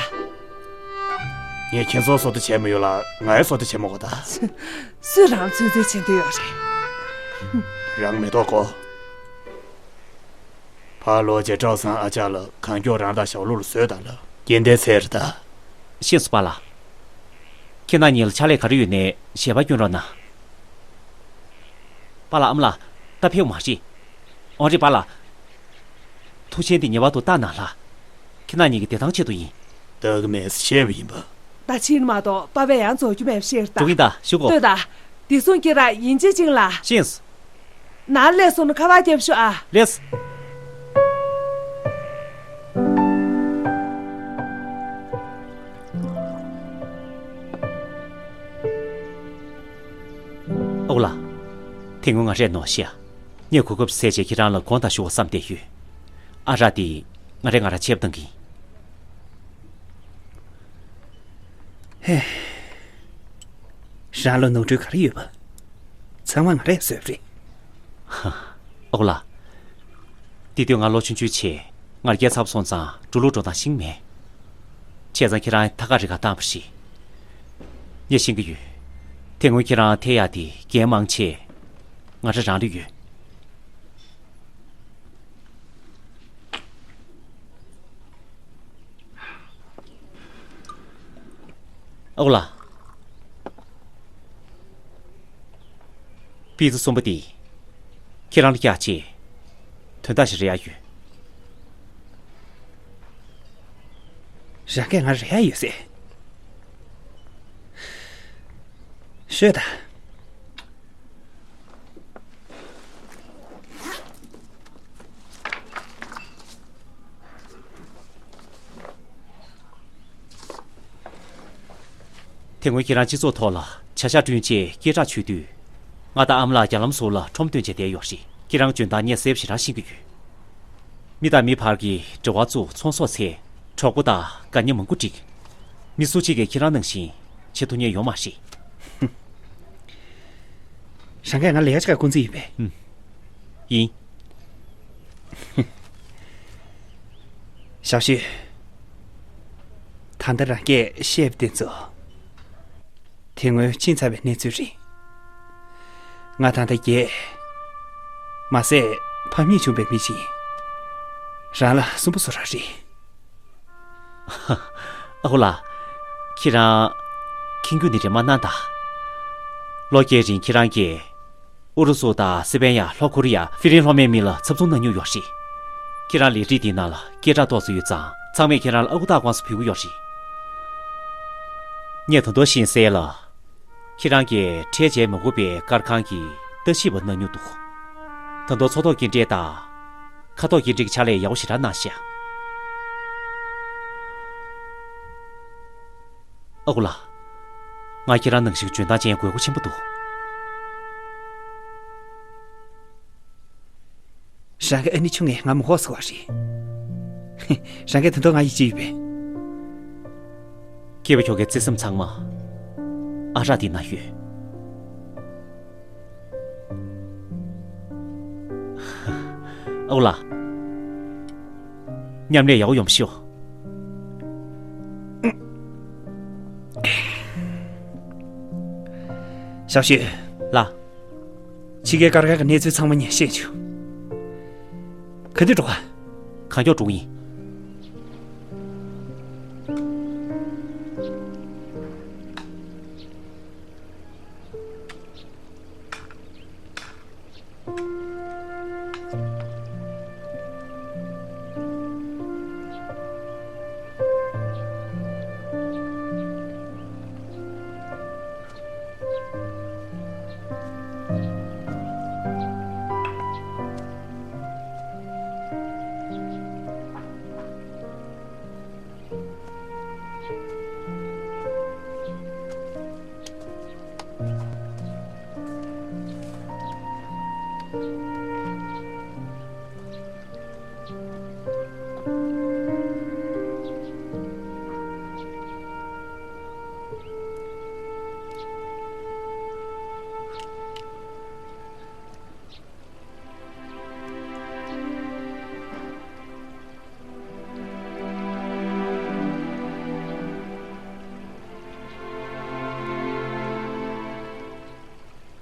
ངས་ཁྱེད་ཚོར་བཟོ་ལྟ་བྱས་མ་ཡོང་ལ་ངའི་བཟོ་ལྟ་བྱེད་མ་དགོས་ད། སུས་རང་ཚོད་འཛིན་བྱེད་འདོད་ཡོད་རེད། རང་མེ་ཏོག་གོ། ཨ་ལོ་རྗེས་གྲོགས་སང་ཨ་ཅག་ལ་གང་མགྱོགས་རང་དང་ཞའོ་ལུ་ལ་བཟོས་དང་ལ། རྒན་དེ་ཚེ་རེད་ད། ཤེས་སོང་པཱ་ལགས། ཁྱེད་རྣམ་གཉིས་ལ་ཕྱག་ལས་ག་རེ་ཡོད་ནའི་ཞལ་པར་བསྐྱོན་རོགས་གནང་། པཱ་ལགས་ཨ་མ་ལགས། ད་ཕེབས་མ་རེད། ཨོ་རེད་པཱ་ལགས། ཐུགས་ཆེན་དེ་ངེས་པར་དུ་བལྟ་གནང་ལགས། ཁྱེད་རྣམ་གཉིས་ཀྱི་བདེ་ཐང་ཆེད་དུ་ཡིན། ལྟ་གི་མེད་ཟེར་བཤད་པ་ཡིན་པ། ད་ཕྱིན་མ་གཏོགས་པ་ཕས་ཡང་རྫོགས་རྒྱུ་མེད་པ་ཤེས་རེད་ད། འགྲོ་གིན་ད་ཤོག་གོ། ལྟོས་ད། བདེ་སྲུང་སྐྱིད་ར་ཡིན་ཅི་ཅིང་ལ། ཤེས། ནང་སླེབས་སོང་ན་ཁ་པར་རྒྱབ་ཤོག་ཨ། ལེས། ཨོ་ལགས། དེ་སྔོན་ང་རས་ནོར་ཤི་ཨ། ངས་གོ་སྐབས་བཙལ་བྱས་ཁྱེད་རང་ལ་དགོངས་དག་ཞུ་བ་བསམ་བསྡད་ཡོད། ཨ་རག་དེ་ང་རས་ང་རང་ཆད་པ་བཏང་གིན། ཧེ། རང་ལ་ནོར་འཁྲུལ་ག་རེ་ཡོད་པ། ཚང་མ་ང་རས་བཟོས་པ་རེད། ཨོ་ལགས། དེ་དུས་ང་ལོ་ཆུང་ཆུང་བྱས། ང་རྒྱལ་ཚ་པོ་སོང་ཙང་འགྲོ་ལུགས་འགྲོ་སྟངས་ཤེས་མེད། བྱས་ཙང་ཁྱེད་རང་ཐག་ཁ་རི་ཁ་བཏང་བ་རེད། ངས་ཤེས་ཀྱི་ཡོད། དེ་སྔོན་ཁྱེད་རང་ཐེ་ཡག་དེ་འགན་མང་ཆེ་ང་རང་རང་ལ་ཡོད། ཨོ་ལགས། པི་ཙི་གསུམ་པ་འདི་ཁྱེད་རང་ལ་བཀྱག་བྱས། དོན་དག་ཞིག་རེག་ཡ་ཡོད། རང་གིས་ང་རེག་ཡ་ཡོད་ཟེར། ཤོད་ད། དེ་སྔོན་ཁྱེད་རང་སྤྱི་ཚོགས་ཐོག་ལ་བྱ་བཞག་བསྐྲུན་རྗེས་སྐད་གྲགས་ཆོད་དུས། ང་དང་ཨ་མ་ལགས་རྒྱ་ལམ་ཟུར་ལ་ཁྲོམ་སྟོན་བྱས་བསྡད་ཡོད་རེད། ཁྱེད་རང་འཇོན་ཐང་ངས་གསལ་པོ་ཞེ་དྲག་ཤེས་ཀྱི་ཡོད། མི་དང་མི་བར་གྱི་འབྲེལ་བ་བཙུགས། ཚོང་ཟོག་འཚོལ། གྲོགས་པོ་དང་དགའ་ཉེ་མང་པོ་བསྒྲིགས། མི་སུ་གཅིག་གིས་ཁྱེད་རང་ནང་བཞིན་བྱེད་ཐུབ་མཁན་ཡོད་མ་རེད། རང་གིས་ང་ལས་ཀ་བྱེད་ག་སྐུ་མཁྱེན་ཡིན་པས། ཨུམ། ཡིན། ཞའོ་ཞུས། ད་ལྟ་རང་གིས་བཤད་པ་དེ་ཚོ། དེ་སྔོན་ཕྱིན་ཚར་བའི་གནས་ཚུལ་རེད། ང་ད་ལྟ་རྒས། མ་ཟད་ཕམ་ཉེས་བྱུང་བའི་མི་ཞིག་ཡིན། རང་ལ་སུན་པོ་བཟོ་ར་རེད། ཨ་ཁུ་ལགས། ཁྱེད་རང་མཁྱེན་རྒྱུ་ནི་རེད་མ་གནང་ད། ལོ་བརྒྱད་རིང་ཁྱེད་རང་གིས་ཨུ་རུ་སུ་དང་སི་པན་ཡ། ལྷོ་ཁོ་རི་ཡ། ཧྥི་རན་སློབ་མའི་མི་ལ་ཚབ་ཚུང་གནང་མྱོང་ཡོད་རེད། ཁྱེད་རང་ལས་རིགས་འདིའི་ནང་ལ་སྐད་གྲགས་ཏོག་ཙམ་ཡོད་ཙང་། ཚང་མས་ཁྱེད་རང་ལ་ཨ་ཁུ་སྟག་དབང་ཟེར་འབོད་ཀྱི་ཡོད་རེད། ངས་ད་དུང་ཤེས་གསལ་ལ། ཁྱེད་རང་གིས་འཕྲལ་བྱས་མ་གོ་བའི་དཀར་ཁང་གི་ལྟ་ཞིབ་པ་གནང་མྱོང་འདུག་ད་དུང་མཚོ་ཐོག་སྐྱེལ་འདྲེན་དང་། མཁའ་ཐོག་སྐྱེལ་འདྲེན་གྱི་ཕྱག་ལས་ཡག་པོ་ཞེ་དྲག་གནང་ཤག་ཨ་ཁུ་ལགས། ང་ཁྱེད་རང་ནང་བཞིན་འཇོན་ཐང་ཅན་དགོས་མཁོ་ཆེན་པོ་འདུག་རང་གི་ཨ་ནེ་ཆུང་ངས་ང་མི་ཧོ་ཟེར་བ་རེད། རང་གིས་ད་དུང་ང་ཡིད་ཆེས་ཡོད་པས། སྐྱེས་པ་ཁྱོད་ཀྱི་བརྩེ་སེམས་ཚང་མ་ཨ་རག་འདི་ན་ཡོད། ཨ་ཁུ་ལགས། མཉམ་ལས་ཡག་པོ་ཡོང་ཤོག་ཞའོ་ཞུས། ལགས། ཕྱི་རྒྱལ་དཀར་ཁང་གི་གནས་ཚུལ་ཚང་མ་ངས་ཤེས་བྱུང་། ག་དུས་འགྲོ་ག་གང་མགྱོགས་འགྲོ་གི་ཡིན།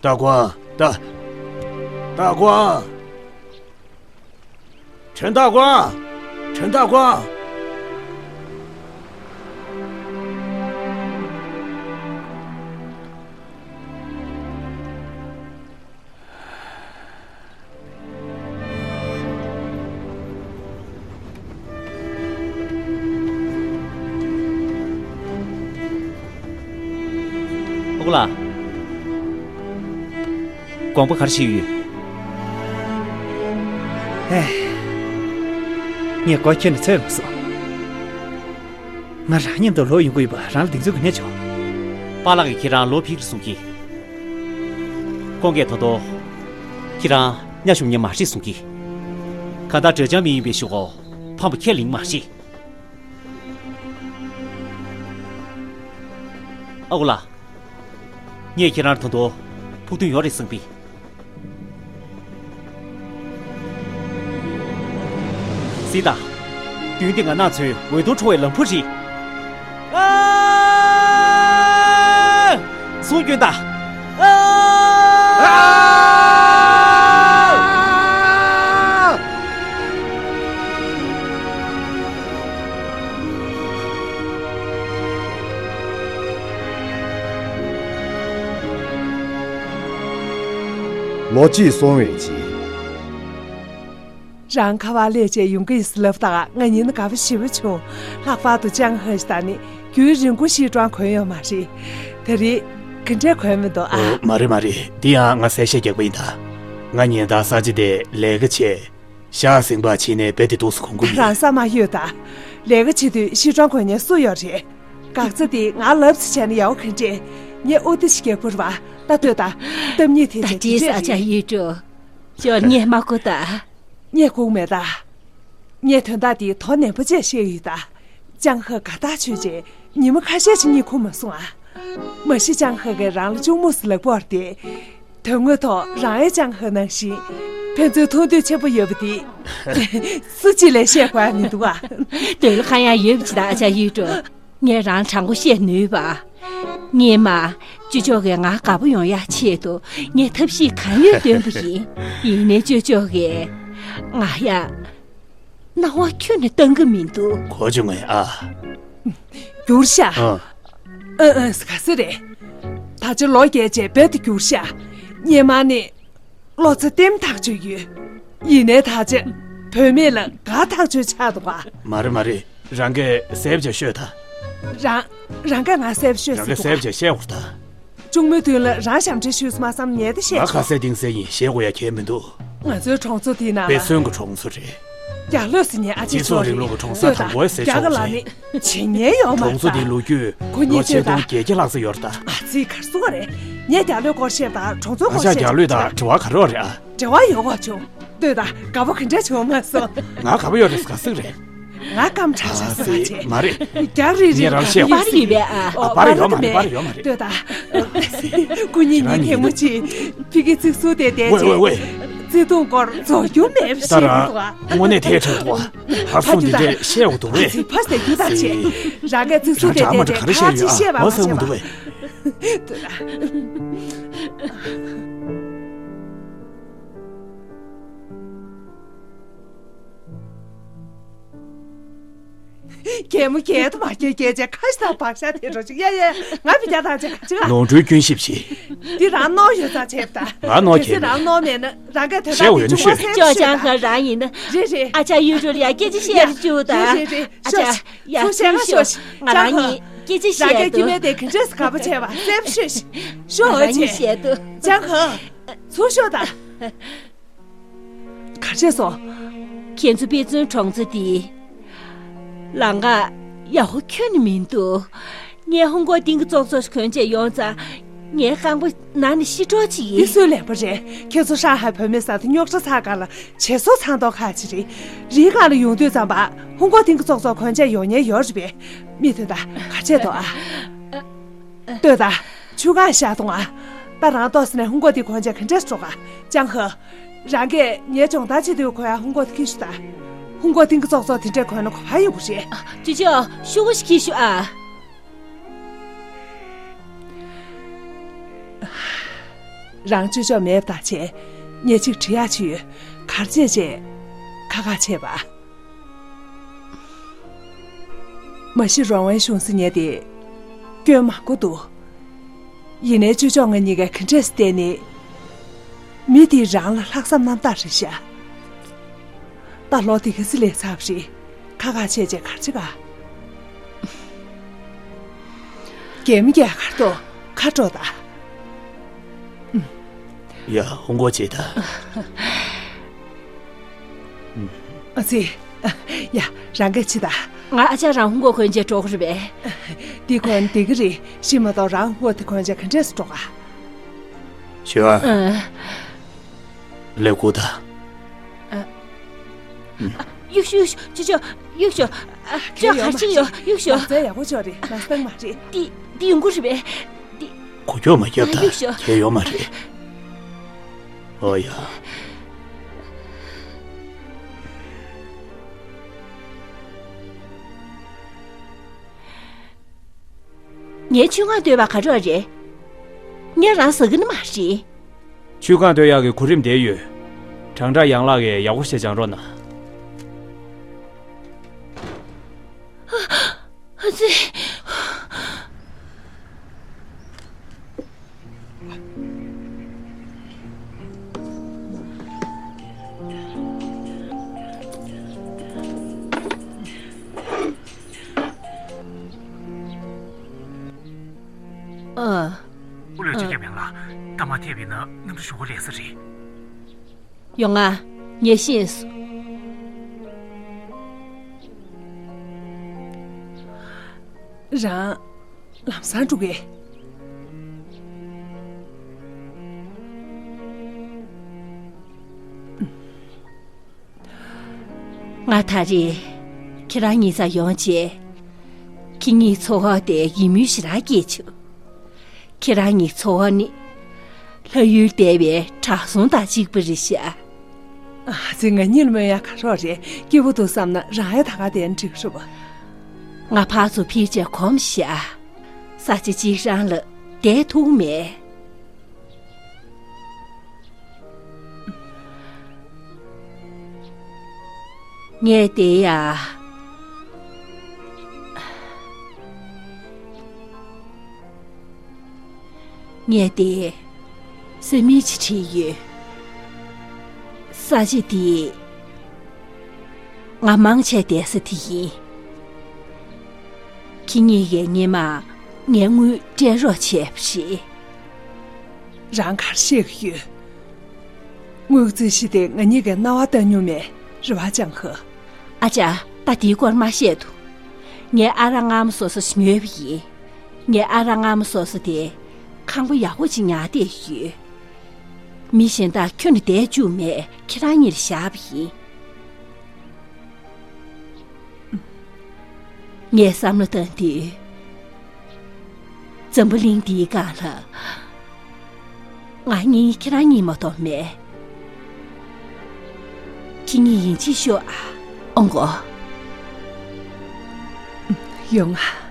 སྟག་དབང་། སྟག་སྟག་དབང་། ཁྲེན་ཏ་ཀོང་། ཁྲེན་ཏ་ཀོང་། ཨ་ཁུ་ལགས། དགོངས་པ་ག་རེ་བཞེས་ཡོད། ཨེ། ངས་སྒོ་ཁྱེར་ནས་འཚོལ་མ་སོང་། ང་རང་མཉམ་དུ་ལོག་ཡོང་གི་ཡོད་པ་རང་ལ་གདེང་ཚོད་ག་ནས་བྱུང་། པཱ་ལགས་ཀྱིས་ཁྱེད་རང་ལོག་ཕེབས་ཀྱི་རེད་གསུང་གི། ཁོང་གིས་ད་དུང་ཁྱེད་རང་ཉ་ཞོམ་མཁན་མ་རེད་གསུང་གི། གང་ལྟར་དྲོ་འཆམ་མི་ཡིན་པའི་གཞུག་གུ་ཕམ་པ་ཁས་ལེན་མ་རེད། ཨ་ཁུ་ལགས། ངས་ཁྱེད་རང་ད་དུང་ཕུགས་འདུན་ཡོད་རེད་བསམ་གི། གཟིགས་དང་། མདུན་དེ་ང་རང་ཚོའི་འོད་སྟོང་འཕྲོ་བའི་ལམ་བུ་རེད། ཨ། གཟུངས་སྐྱོན་དང་། ཨ། ལོ་གཅིག་སོང་བའི་རྗེས། རང་ཁ་པར་སླེབས་བྱས་ཡོང་གི་ཡིན་ཟེར་ལབ་དང་ང་ཉིན་དགའ་པོ་ཞེ་པོ་བྱུང་། ལྷག་པར་དུ་ཅང་ཧེ་ཞིག་དང་ནི་རྒྱུན་རིང་པོ་ཞིག་ཀྲང་གོན་ཡོད་མ་རེད། དེ་རིང་ག་འདྲས་གོན་མི་འདུག་ཨ། ཨོ། མ་རེད་མ་རེད། འདི་ཡང་ང་གསལ་བཤད་རྒྱག་པ་ཡིན་ད། ང་ཉིན་ལྟར་གསར་བརྗེ་དེ་ལས་ཀ་བྱས། ཤག་ཟིང་པ་བྱས་ནས་རྦད་དེ་འདུག་སེ་གོན་གི་ཡིན། རང་ས་མ་ཡོད་ད། ལས་ཀ་བྱེད་དུས་ཤི་གྲོང་གོན་མཁན་སུ་ཡོད་རེད། འགག་རྩ་དེ་ང་ལབ་ཙམ་བྱས་ན་ཡག་པོ་ག་འདྲས། ངས་ཨོ་ཏི་ཞིག་རྒྱག་དགོས་རེད་པ། ད་ལྟོས་ད། གཏམ་ཉིད་དེ་ད་ཅིག་དེ་རེད་ས་ཆ་རེད། ཡོད་འགྲོ། ཞོར་ངས་མ་གོ་ད། ངས་གོ་མེད་ད། ངས་དོན་དག་དེ་དོ་ནན་པོ་བྱས་བཤད་ཡོད་ད། ཅང་ཧེ་དགའ་ཐག་ཆོད་རྗེས་ཉི་མ་ཁ་ཤས་ཤིག་གཉིད་ཁུག་མ་སོང་ཨ། མ་གཞི་ཅང་ཧེ་གིས་རང་ལ་ཅུང་མུ་ཟེར་ལབ་པ་རེད་དེ། དོན་དངོས་ཐོག་རང་ཡང་ཅང་ཧེ་ནང་བཞིན་ཕན་ཚུན་མཐོང་འདོད་ཆེན་པོ་ཡོད་པ་དེ་སུ་གཅིག་ལས་བཤད་དགོས་ཡ་མི་འདུག་ཨ། དོན་ལ་ཁ་ཡ་ཡོད་པ་ཅིག་ད་ཨ་ཅག་གཡུ་སྒྲོན། ངས་རང་དྲང་པོ་བཤད་ནུས་པ། སྔོན་མ་ཅོ་ཅོ་གིས་ང་དགའ་པོ་ཡོང་ཡ་ཆེད་དུ་ངས་ཐབས་ཤེས་གང་ཡོད་འདོན་པ་ཡིན། ཡིན་ནའི་ཅོ་ཅོ་གིས་ང་ཡ་སྣང་བ་ཁྱོན་ནས་གཏང་གི་མི་འདུག་གོ་བྱུང་ངས་ཨ། འགྱུར་ཤག་ཨ། ཨ་ཨ་ག་ཟེ་རེད། ད་ཆ་ལོ་བརྒྱད་བྱས་རྦད་དེ་འགྱུར་ཤག་སྔོན་མ་ནི་བློ་རྩེ་ལྟེམ་ཐག་ཆོད་ཡོད། ཡིན་ནའི་ད་ཆ་བུད་མེད་ལ་དགའ་ཐག་ཆོད་ཆགས་འདུག་ག་མ་རེད་མ་རེད། རང་གིས་གསལ་པོ་བྱས་ཤོད་ད། རང་། རང་གིས་ང་གསལ་པོ་ཤོད་རང་ཟེར་གིས་འདུག་གསལ་པོ་ག་བྱས་བཤད་འོར་ད། གཅུང་མོའི་མདུན་ལ་རང་ཞབས་འདྲེན་ཞུས་སོང་བསམ་ངས་དེ་བཤད་ང་ཆོག་ཁ་གསལ་གཏིང་གསལ་ཡིན། བཤད་དགོས་ཡ་གང་ཡང་མི་འདུག་ང་ཚོའི་གྲོང་ཚོ་འདིའི་ནང་ལ། དཔེ་མཚོན་གྱི་གྲོང་ཚོ་རེད། རྒྱ་ལོས་ཟེར་མཁན་ཨ་ཅེ་སྤྱི་ཚོགས་ཅོ་རེད། རིང་ལུགས་ཀྱི་གྲོང་གསར་ལྟོས་དང་དང་པོའི་ཟས་རྒྱ་ག་མཆོག་ལ་རེད། ནི་བྱེད་མཁན་ཡོད་མ་གྲོང་ཚོ་རེད་འདིའི་ད། ལོ་རྒྱུས་ཁོ་ལོ་གཉིས་ཆེད་ཆོས་དང་དང་བརྒྱད་བརྒྱ་ལྷག་ཙམ་ཡོད་རེད་ད། ཨ་ཙི་གར་སོང་བ་རེད། ངས་རྒྱ་ལོའི་སྐོར་བཤད་དང་གྲོང་ཚོའི་ང་སྐོར་ཅག་བཤད་རྒྱ་ལོས་དང་འབྲེལ་བ་ག་རེ་ཡོད་རེད་ཨ། འབྲེལ་བ་ཡོད་ག་བྱུང་། ལྟོས་དང་དགའ་པོ་ག་འདྲ་བྱུང་མ་སོང་། ང་དགའ་པོ་ཡོད་རེད་ག་ཟིག་རེད། ང་སྐམ་དྲགས་ཤག་ཟེར་བ་བྱས། མ་རེད། རྒྱག་རེད་རེད། ངས་རང་བཤད། པར་ཡོད་པས་ཨ། ཨ། པར་ཡོད་མ་རེད། པར་ཡོད་མ་རེད། ལྟོས་དང་། སྐུ་ཉིད་ཉིད་ཐལ་མོ་ཆེ། ཕི་གི་ཚིག་ཟུར་དེ་བསྡད་བྱས། ཝེ་ཝེ་ཝེ། བརྩེ་དུང་སྐོར་རྫོགས་རྒྱུ་མེད་པ་ད་ཞིག་རང་འདུག་ཨ། དངོས་གནས་ཐལ་དྲགས་འདུག་ཨ། ཧར་སོང་འདི་འདྲས་བཤད་འོ་འདུག་བས། ཚིག་ཕར་ཟེར་རྒྱུ་དང་བྱས། རང་གི་ཚིག་ཟུར་དེ་བསྡད་བྱས་ག་རེ་བཤད་ཡོད་ཨ། བཤད་པ་མ་བཟང་མི་འདུག་བས། ལྟོས་དང་། གད་མོ་བགད་དང་མ་བགད་བགད་བྱས་ཁ་ཤ་དང་བག་ཤ་དེ་འགྲོ་ཅིག་ཡ་ཡ། ང་བི་རྒྱ་དང་བྱས་ག་ཅིག་ཨ། ནོར་འཁྲུལ་སྐྱོན་ཞིབ་བྱེད། འདི་རང་ནོར་ཡོད་ཙང་བྱས་པ་ད། ང་ནོར་གལ་གལ་སྲིད་རང་ནོར་མེད་ན་རང་གིས་དོན་དག་འདི་ཅུང་མ་གསལ་ཅོ་ཅང་ཁ་རང་ཡིན་ན། རེད་རེད། ཨ་ཅག་གཡུ་སྒྲོན་ལ་ཡ་སྐད་ཆ་བཤད་རེ་བཅུག་ད། རེད་རེད་རེད། ཨ་ཅག་ཡ་ཚུར་ཤོག་ཤོག་ཤོག་ང་རང་ཉིད་སྐད་ཆ་བཤད་འདུག་རང་གིས་སྐྱེ་མེད་དེ་ག་འདྲས་དགའ་པོ་བྱས་པ་གསལ་པོ་ཤོད་ཤོག་ང་རང་ཉིད་བཤད་འདུག་ཅང་ཧེ། ཚུར་ཤོག་ད། ག་རེ་བྱས་སོང་། ཁྱེད་ཚོ་དཔེ་མཚོན་གྲོང་ཚོ་འདི། ལམ་ཁ་ཡག་པོ་ཁྱོན་ནས་མི་འདུག་ངས་ཧུང་ཀོ་ཏིང་གི་ཙོག་ཙོག་གོན་བྱས་ཡོང་ཙང་། ངའི་རྐང་པ་ན་ནས་ཤི་འགྲོ་ཅིག་ཡིན། འདི་སུའི་ལན་པ་རེད། ཁྱེད་ཚོ་ཧྲང་ཧའེ་བུད་མེད་ས་མཐོ་རྙོག་དྲ་ཚ་ག་ལ་བྱེད་སོ་ཚང་ཐོག་ཁ་ཅིག་རེད། རིའི་སྒང་ལ་ཡོང་དུས་ཙམ་པ་ཧུང་ཀོ་ཏིང་གི་ཙོག་ཙོག་གོན་བྱས་ཡོང་ཉེན་ཡོད་རེད་པས། མི་དེ་ད་ག་བྱས་འདུག་ཨ། ལྟོས་ད། ཆུ་གང་བཞག་འདུག་ཨ། ད་རང་ལྟོགས་ཟེར་ནས་ཧུང་ཀོ་ཏིང་གོན་བྱས་ག་འདྲས་འགྲོ་ག་ཅང་ཧེ། རང་གིས་ངའི་སྦྱོང་བརྡར་བྱེད་དུས་གོན་ཡ་ཧུང་ཀོ་ཏིང་ཁྱེར་ཤོག་ད། ཧུང་ཀོ་ཏིང་གི་ཙོག་ཙོག་དེ་འདྲས་གོན་ན་གོ་བ་ཡོང་གི་རེད། ཅོ་ཅོ་ཤོག་གུ་ཞིག་ཁྱེར་ཤོག་ཨ། རང་ཅོ་ཅོ་མེད་པ་ད་བྱས། ངས་ཅིག་དྲི་ཡག་ཅིག་ཡོད། ག་རེ་བྱས་བྱས། ཁ་ཁ་བྱས་པ། མ་གཞི་རོང་བའི་གཞུང་སྲིད་ཉལ་ཏེ་སྐྱོན་མང་པོ་འདུག། ཡིན་ནའི་ཅོ་ཅོག་ང་གཉིས་ཀ་ག་འདྲས་བལྟས་ནས། མི་དེ་རང་ལ་ལྷག་བསམ་རྣམ་དག་རེད་ཤག། ད་ལོ་དེ་ག་ཚོད་ལས་ཚར་བ་རེད། ཁ་ཁ་བྱས་བྱས་གར་བྱེད་ག། རྒྱལ་མོ་རྒྱལ་ཁར་ཏོ་ཁ་དྲོ་ད། ཡ་ཧུང་གོ་བྱེད་ད། ཨ་ཙི། ཡ་རང་ག་ཕྱི་ད། ང་ཨ་ཅག་རང་ཧུང་གོ་གོན་བྱས་འགྲོ་གི་རེད་པས། འདི་གོན་བདེ་གི་རེད། ཤི་མ་གཏོགས་རང་ཧུང་གོ་དེ་གོན་བྱས་ག་འདྲས་སུ་འགྲོ་ག། ཞུ་ཨ། ཨ། ལེགས་པོ་ད། ཨ། གཡུག་ཤོག་གཡུག་ཤོག་ཅོ་ཅོ། གཡུག་ཤོག་ཅོ་ག་ཡོད་མ་ཅི་ཡོད་རེད། གཡུག་ཤོག་ལག་རྩལ་ཡག་པོ་ཅོ་རེད། ལག་སྟངས་མ་རེད། འདི་འདི་ཡོང་གི་རེད་པས། འདི། གོ་ཁྱོད་མ་རྒྱབ་ད། གཡུག་ཤོག་གལ་ཡོད་མ་རེད། ཨོ་ཡ། ངའི་ཆུ་ཁང་སྡོད་པ་ག་འདྲ་རེད། ངས་རང་ཟ་གི་ནི་མ་རེད། ཆུ་ཁང་སྡོད་ཡག་གི་གོ་རིམ་བསྡད་ཡོད། དྲང་དྲང་ཡང་ལག་གིས་ཡག་པོ་བྱས་སྦྱང་རོགས་གནང་། ཨ་ཙི། ཨ། ཨུ་ལུ་ཅི་ཁྱེད་མིང་ལ་ད་མ་ཐེབས་པའི་ན་གནམ་གྲུ་ཞུ་གོ་ལས་ས་རེད། ཡོང་ང་། ངས་ཤེས་སོང་། རང་ལམ་སང་འགྲོ་གི། ང་ད་རེས་ཁྱེད་རང་གཉིས་ས་ཡོང་རྗེས། ཁྱེད་གཉིས་ཚོ་བ་དེ་ཡིད་སྨོན་ཞེ་དྲག་སྐྱེས་བྱུང་། ཁྱེད་རང་གཉིས་ཚོ་བ་ནི་ལྷ་ཡུལ་འདས་པའི་བྲག་ཟུང་དང་གཅིག་པ་རེད་ཤག། ཨ་ཙི། ང་གཉིད་ལ་མོན་ཡ་ག་རོགས་རེད། སྐྱིད་པོ་འདུག་བསམ་ན་རང་ཡ་ད་ག་དེ་འགྲིག་རུ་བ། ང་ཕར་ཚུར་ཕྱིན་བྱས་གོམས་ཤག། ས་ཆ་གཅིག་རང་ལ་བསྡད་ཐུབ་མེད། ངས་བསྡད་ཡ། ངས་བསྡད་ས་མི་ཅིག་བྲིས་ཡོད། ས་ཆ་འདི་ང་མང་ཆེ་བསྡད་ས་དེ་ཡིན། ཁྱེད་གཉིས་ཀྱིས་སྔོན་མ་ངའི་དངུལ་སྤྲད་རོགས་བྱས་པ་རེད། རང་གར་ཤེས་ཀྱི་ཡོད། དངུལ་རྩིས་གཞི་དེ་ང་གཉིས་ཀྱིས་རྣ་བ་བཏང་མྱོང་མེད། རེ་བ་ཅང་ཁ། ཨ་ཅག། ད་དེའི་སྐོར་མ་བཤད་དོ། ངའི་ཨ་རག་མངར་མོ་བཟོ་ས་ཞིག་ཉོས་པ་ཡིན། ངའི་ཨ་རག་མངར་མོ་བཟོ་ས་དེ་ཁང་པ་ཡག་པོ་ཅིག་ཉར་བསྡད་ཡོད། མི་གཞན་དག་ཁྱོན་ནས་བསྡད་བཅུག་མེད། ཁྱེད་རང་གཉིས་ལ་བཞག་པ་ཡིན། ངས་བསམ་བློ་བཏང་དུས། འཛམ་བུ་གླིང་འདིའི་སྒང་ལ་ང་གཉིས་ཁྱེད་རང་གཉིས་མ་གཏོགས་མེད། ཁྱེད་གཉིས་ཡིན་གཅིག་ཤོག་ཨ། ཨོང་གོ། ཡོང་ང་།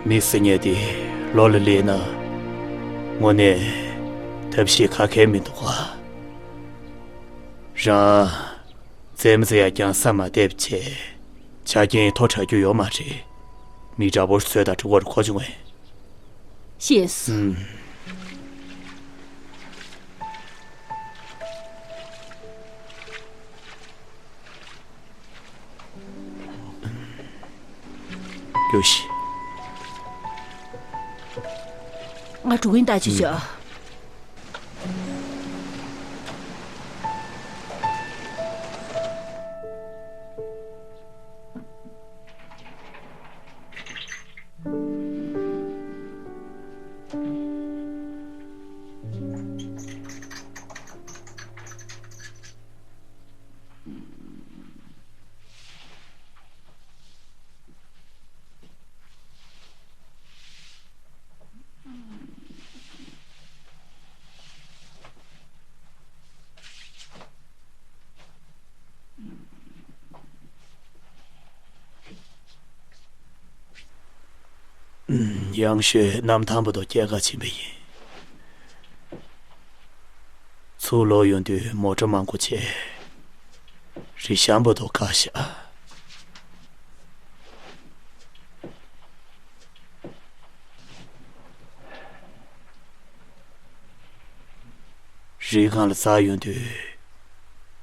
མི་ཟེར་མཁན་དེ་ལོ་ལ་སླེབས་ན་དངོས་གནས་ཐབས་ཤེས་ཁ་ཁེལ་མི་འདུག་ག། རང་རྩེད་མོ་རྩེ་ཡག་ཀྱང་ས་མ་བལྟས་པ་བྱས། ཆ་རྐྱེན་མཐོ་དྲགས་རྒྱུ་ཡོད་མ་རེད། མི་དྲག་པོ་བཟོས་དང་གྲུ་གོར་གོ་བྱུང་བས། ཤེས་སོང་། ཨུམ། ཡོ་ཤི། ང་འགྲོ་གིན། ད་ཅི་བྱོས། ཡང་ཤོས་གནམ་ཐང་བར་དུ་སྐྱེལ་ག་ཕྱིན་པ་ཡིན། ཚུར་ལོག་ཡོང་དུས་མོ་ཊ་མང་པོ་བྱས། རི་གཤམ་བར་དུ་བཀག་བཞག་རི་སྒང་ལ་འཛེགས་ཡོང་དུས་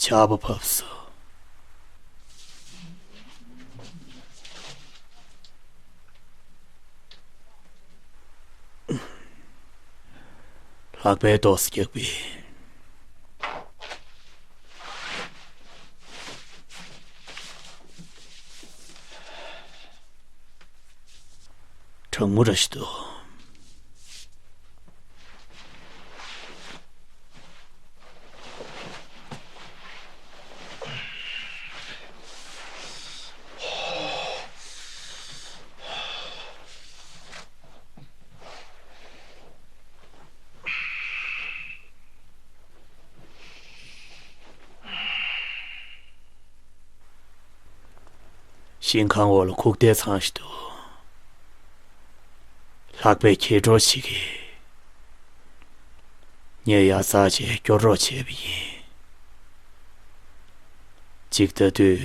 ཆར་པ་བབས་སོང་། ལྷགས་པའི་ཏོག་ཙམ་རྒྱག་པས། གྲང་མོ་ར་ཞིག་འདུག་ཤིང་ཁང་འོག་ལ་ཁུག་རྟས་ཚང་ཞིག་འདུག་ལྷགས་པས་ཁྱེད་གྲོགས་ཤིག་གིས། ངས་ཡར་འཛེགས་བྱས་སྐྱོར་རོགས་བྱས་པ་ཡིན། གཅིག་ལྟ་དུས་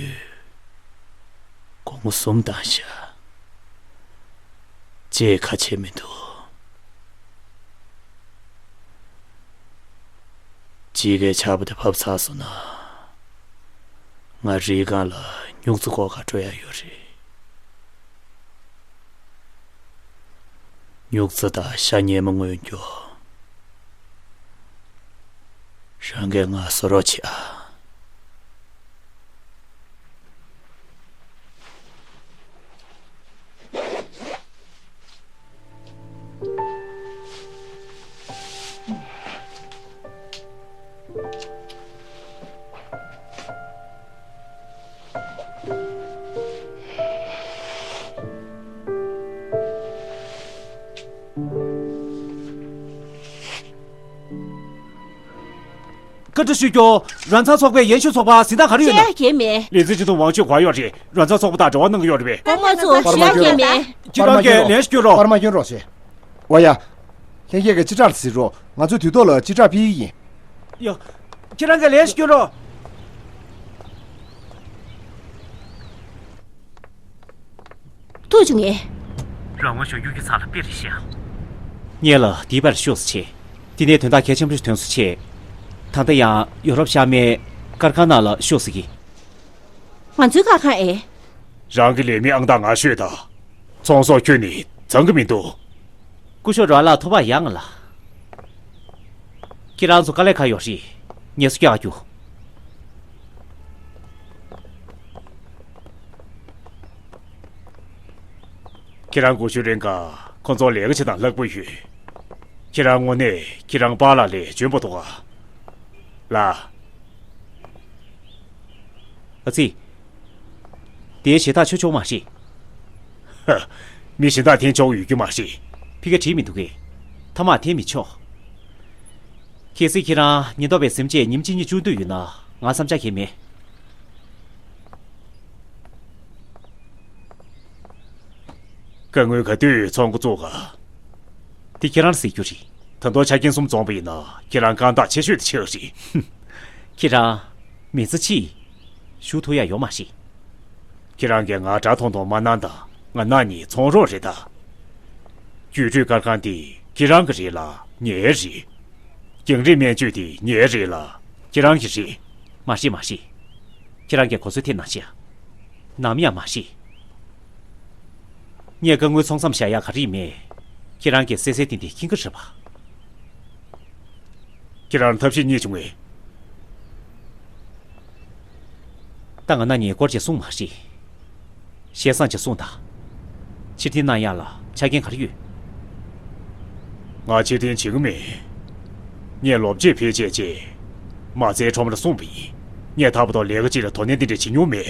སྒོར་མོ་གསུམ་བཏང་ཤག་ཅེས་ཁ་ཕྱེ་མི་འདུག་དཔྱིད་ཀའི་ཆར་པ་དེ་བབས་ཚར་སོང་ན། ང་རིའི་སྒང་ལ་སྨྱུག་རྩེ་སྐོར་ག་འགྲོ་ཡ་ཡོད་རེད། སྨྱུག་རྩེ་དང་ཤ་ཉེ་མོ་རྔོན་རྒྱུ། རང་གིས་ང་བཟོ་རོགས་བྱེད་ཨ། བཀའ་འདྲི་ཞུ་རྒྱུ། རོལ་མཚམས་ཚོགས་པས་ཡན་ཤུ་ཚོགས་པར་གཟིགས་སྟངས་ག་རེ་ཡོད་ན། བཤད་ཡ་གང་ཡང་མེད། ལས་འཛིན་ཅི་ཐུང་ཝང་ཆོས་ག་ཡོད་རེད། རོལ་མཚམས་ཚོགས་པ་དང་འབྲེལ་བ་གནང་གི་ཡོད་རེད་པས། སྐུ་ངོ་ཚོ་ཞུ་ཡ་གང་ཡང་མེད། ཁྱེད་རང་གིས་ལན་ཞིག་སྐྱོན་རོགས། པར་མ་སྐྱོན་རོགས་ཞེས། འོ་ཡ། ལྷན་རྒྱས་ཀྱིས་སྤྱི་བསྒྲགས་ལ་གཟིགས་རོགས། ང་ཚོས་དུས་ཐོག་ལ་སྤྱི་བསྒྲགས་ཕུལ་གྱི་ཡིན། ཡ། ཁྱེད་རང་གིས་ལན་ཞིག་སྐྱོན་རོགས། ཐུག་བྱུང་ངས། རང་དབང་གཞུང་གི་ཚབ་ལ་དཔེ་རེ་བཞག་སྔོན་ལ་འདིའི་བར་ཤོག་སུ་ཆེ། དེ་ནས་དོན་དག་གལ་ཆེན་པོ་ཞིག་ཐོན་སུ་ཆེ། ད་ལྟ་ཡང་ཡོ་རོབ་ཤར་མའི་དཀར་ཁང་ནང་ལ་ཤོག་སུ་གི། ང་ཚོའི་དཀར་ཁང་ཨེ། རང་གི་ལས་མི་ཨང་རྟགས་ང་ཤོད་དང་། ཚོང་ཟོག་ཁྱོན་ནས་འཛེམ་གི་མི་འདུག་སྐུ་ཞབས་རོ་ལགས་ཐུགས་ཕམ་ཡ་ང་ལ། ཁྱེད་རང་ཚོ་དཀའ་ལས་ཁག་ཡོད་རེད། ངལ་གསོ་རྒྱག་རྒྱུ། ཁྱེད་རང་དགུ་ཤུ་རིང་ག་ཁོ་ཚོ་ལས་ཀ་བྱེད་སྟངས་ལྷག་པོ་ཡོད། ཁྱེད་རང་དངོས་གནས་ཁྱེད་རང་པཱ་ལགས་ལས་འཇོན་པོ་འདུག་ག་ལགས། ཨ་ཙི། དེའི་ཞེ་ཐག་ཆོད་ཆོག་མ་རེད། ཧ། མི་གཞན་དག་འཐེན་ཆོག་ཡོད་རྒྱུ་མ་རེད། ཕི་ཀ་བྲིས་མི་འདུག་གས། ཐ་མག་འཐེན་མི་ཆོག་གལ་སྲིད་ཁྱེད་རང་ཉེན་རྟོག་པའི་སེམས་ཅན་ཉིན་གཅིག་གཉིས་བཅུག་འདོད་ཡོད་ན་ང་བསམ་འཆར་གང་ཡང་མེད། སྐུ་ངོ་ག་དུས་ཚོང་འགོ་བཙུགས་ག་དེ་ཁྱེད་རང་ལ་ཟེར་རྒྱུ་རེད། ད་དུང་ཆ་རྐྱེན་གསུམ་འཛོམས་པ་ཡིན་ན་ཁྱེད་རང་རྐང་ཐང་ཆེ་ཤོས་དེ་ཆགས་རེད། ཁྱེད་རང་མི་ཚེ་ཕྱིར་ཞུ་ཐུབ་ཡ་ཡོད་མ་རེད། ཁྱེད་རང་གིས་ང་དགྲ་མཐོང་མཐོང་མ་གནང་དང་། ང་རྣམ་གཉིས་ཚོང་རོགས་རེད་ད། རྒྱུགས་སྤྲོད་སྐར་ཁང་དེ་ཁྱེད་རང་གི་རེད་ལ་ངའི་རེད། རྒྱང་རིང་སྨན་བཅོས་དེ་ངའི་རེད་ལ་ཁྱེད་རང་གི་རེད། མ་རེད་མ་རེད། ཁྱེད་རང་གིས་གོ་ཚོད་ཐེབས་གནང་ཤག་ནམ་ཡང་མ་རེད། ངས་སྐུ་ངོའི་ཚོང་མཚམས་བཞག་ཡག་ག་རེ་ཡིན་མེད། ཁྱེད་རང་གིས་གསལ་གསལ་ཏན་ཏན་མཁྱེན་གྱི་རེད་པ། ཁྱེད་རང་ཐབས་ཤེས་རྙེད་བྱུང་ངས། ད་ང་རྣམ་གཉིས་སྐོར་ཅིག་གསུངས་མ་རེད། ཞེ་སང་ཅིག་གསུངས་དང་། ཕྱིར་འཐེན་གནང་ཡག་ལ་ཆ་རྐྱེན་ག་རེ་ཡོད། ང་ཕྱིར་འཐེན་བྱེད་ཀྱི་མེད། ངས་ལོ་བརྒྱད་ཕལ་ཆེར་བྱས། མ་རྩའི་ཁྲོམ་ར་སྲུང་བ་ཡིན། ངས་ད་བར་དུ་ལས་ཀ་གཅིག་ལ་དོ་ནན་དེ་འདྲ་བྱེད་མྱོང་མེད།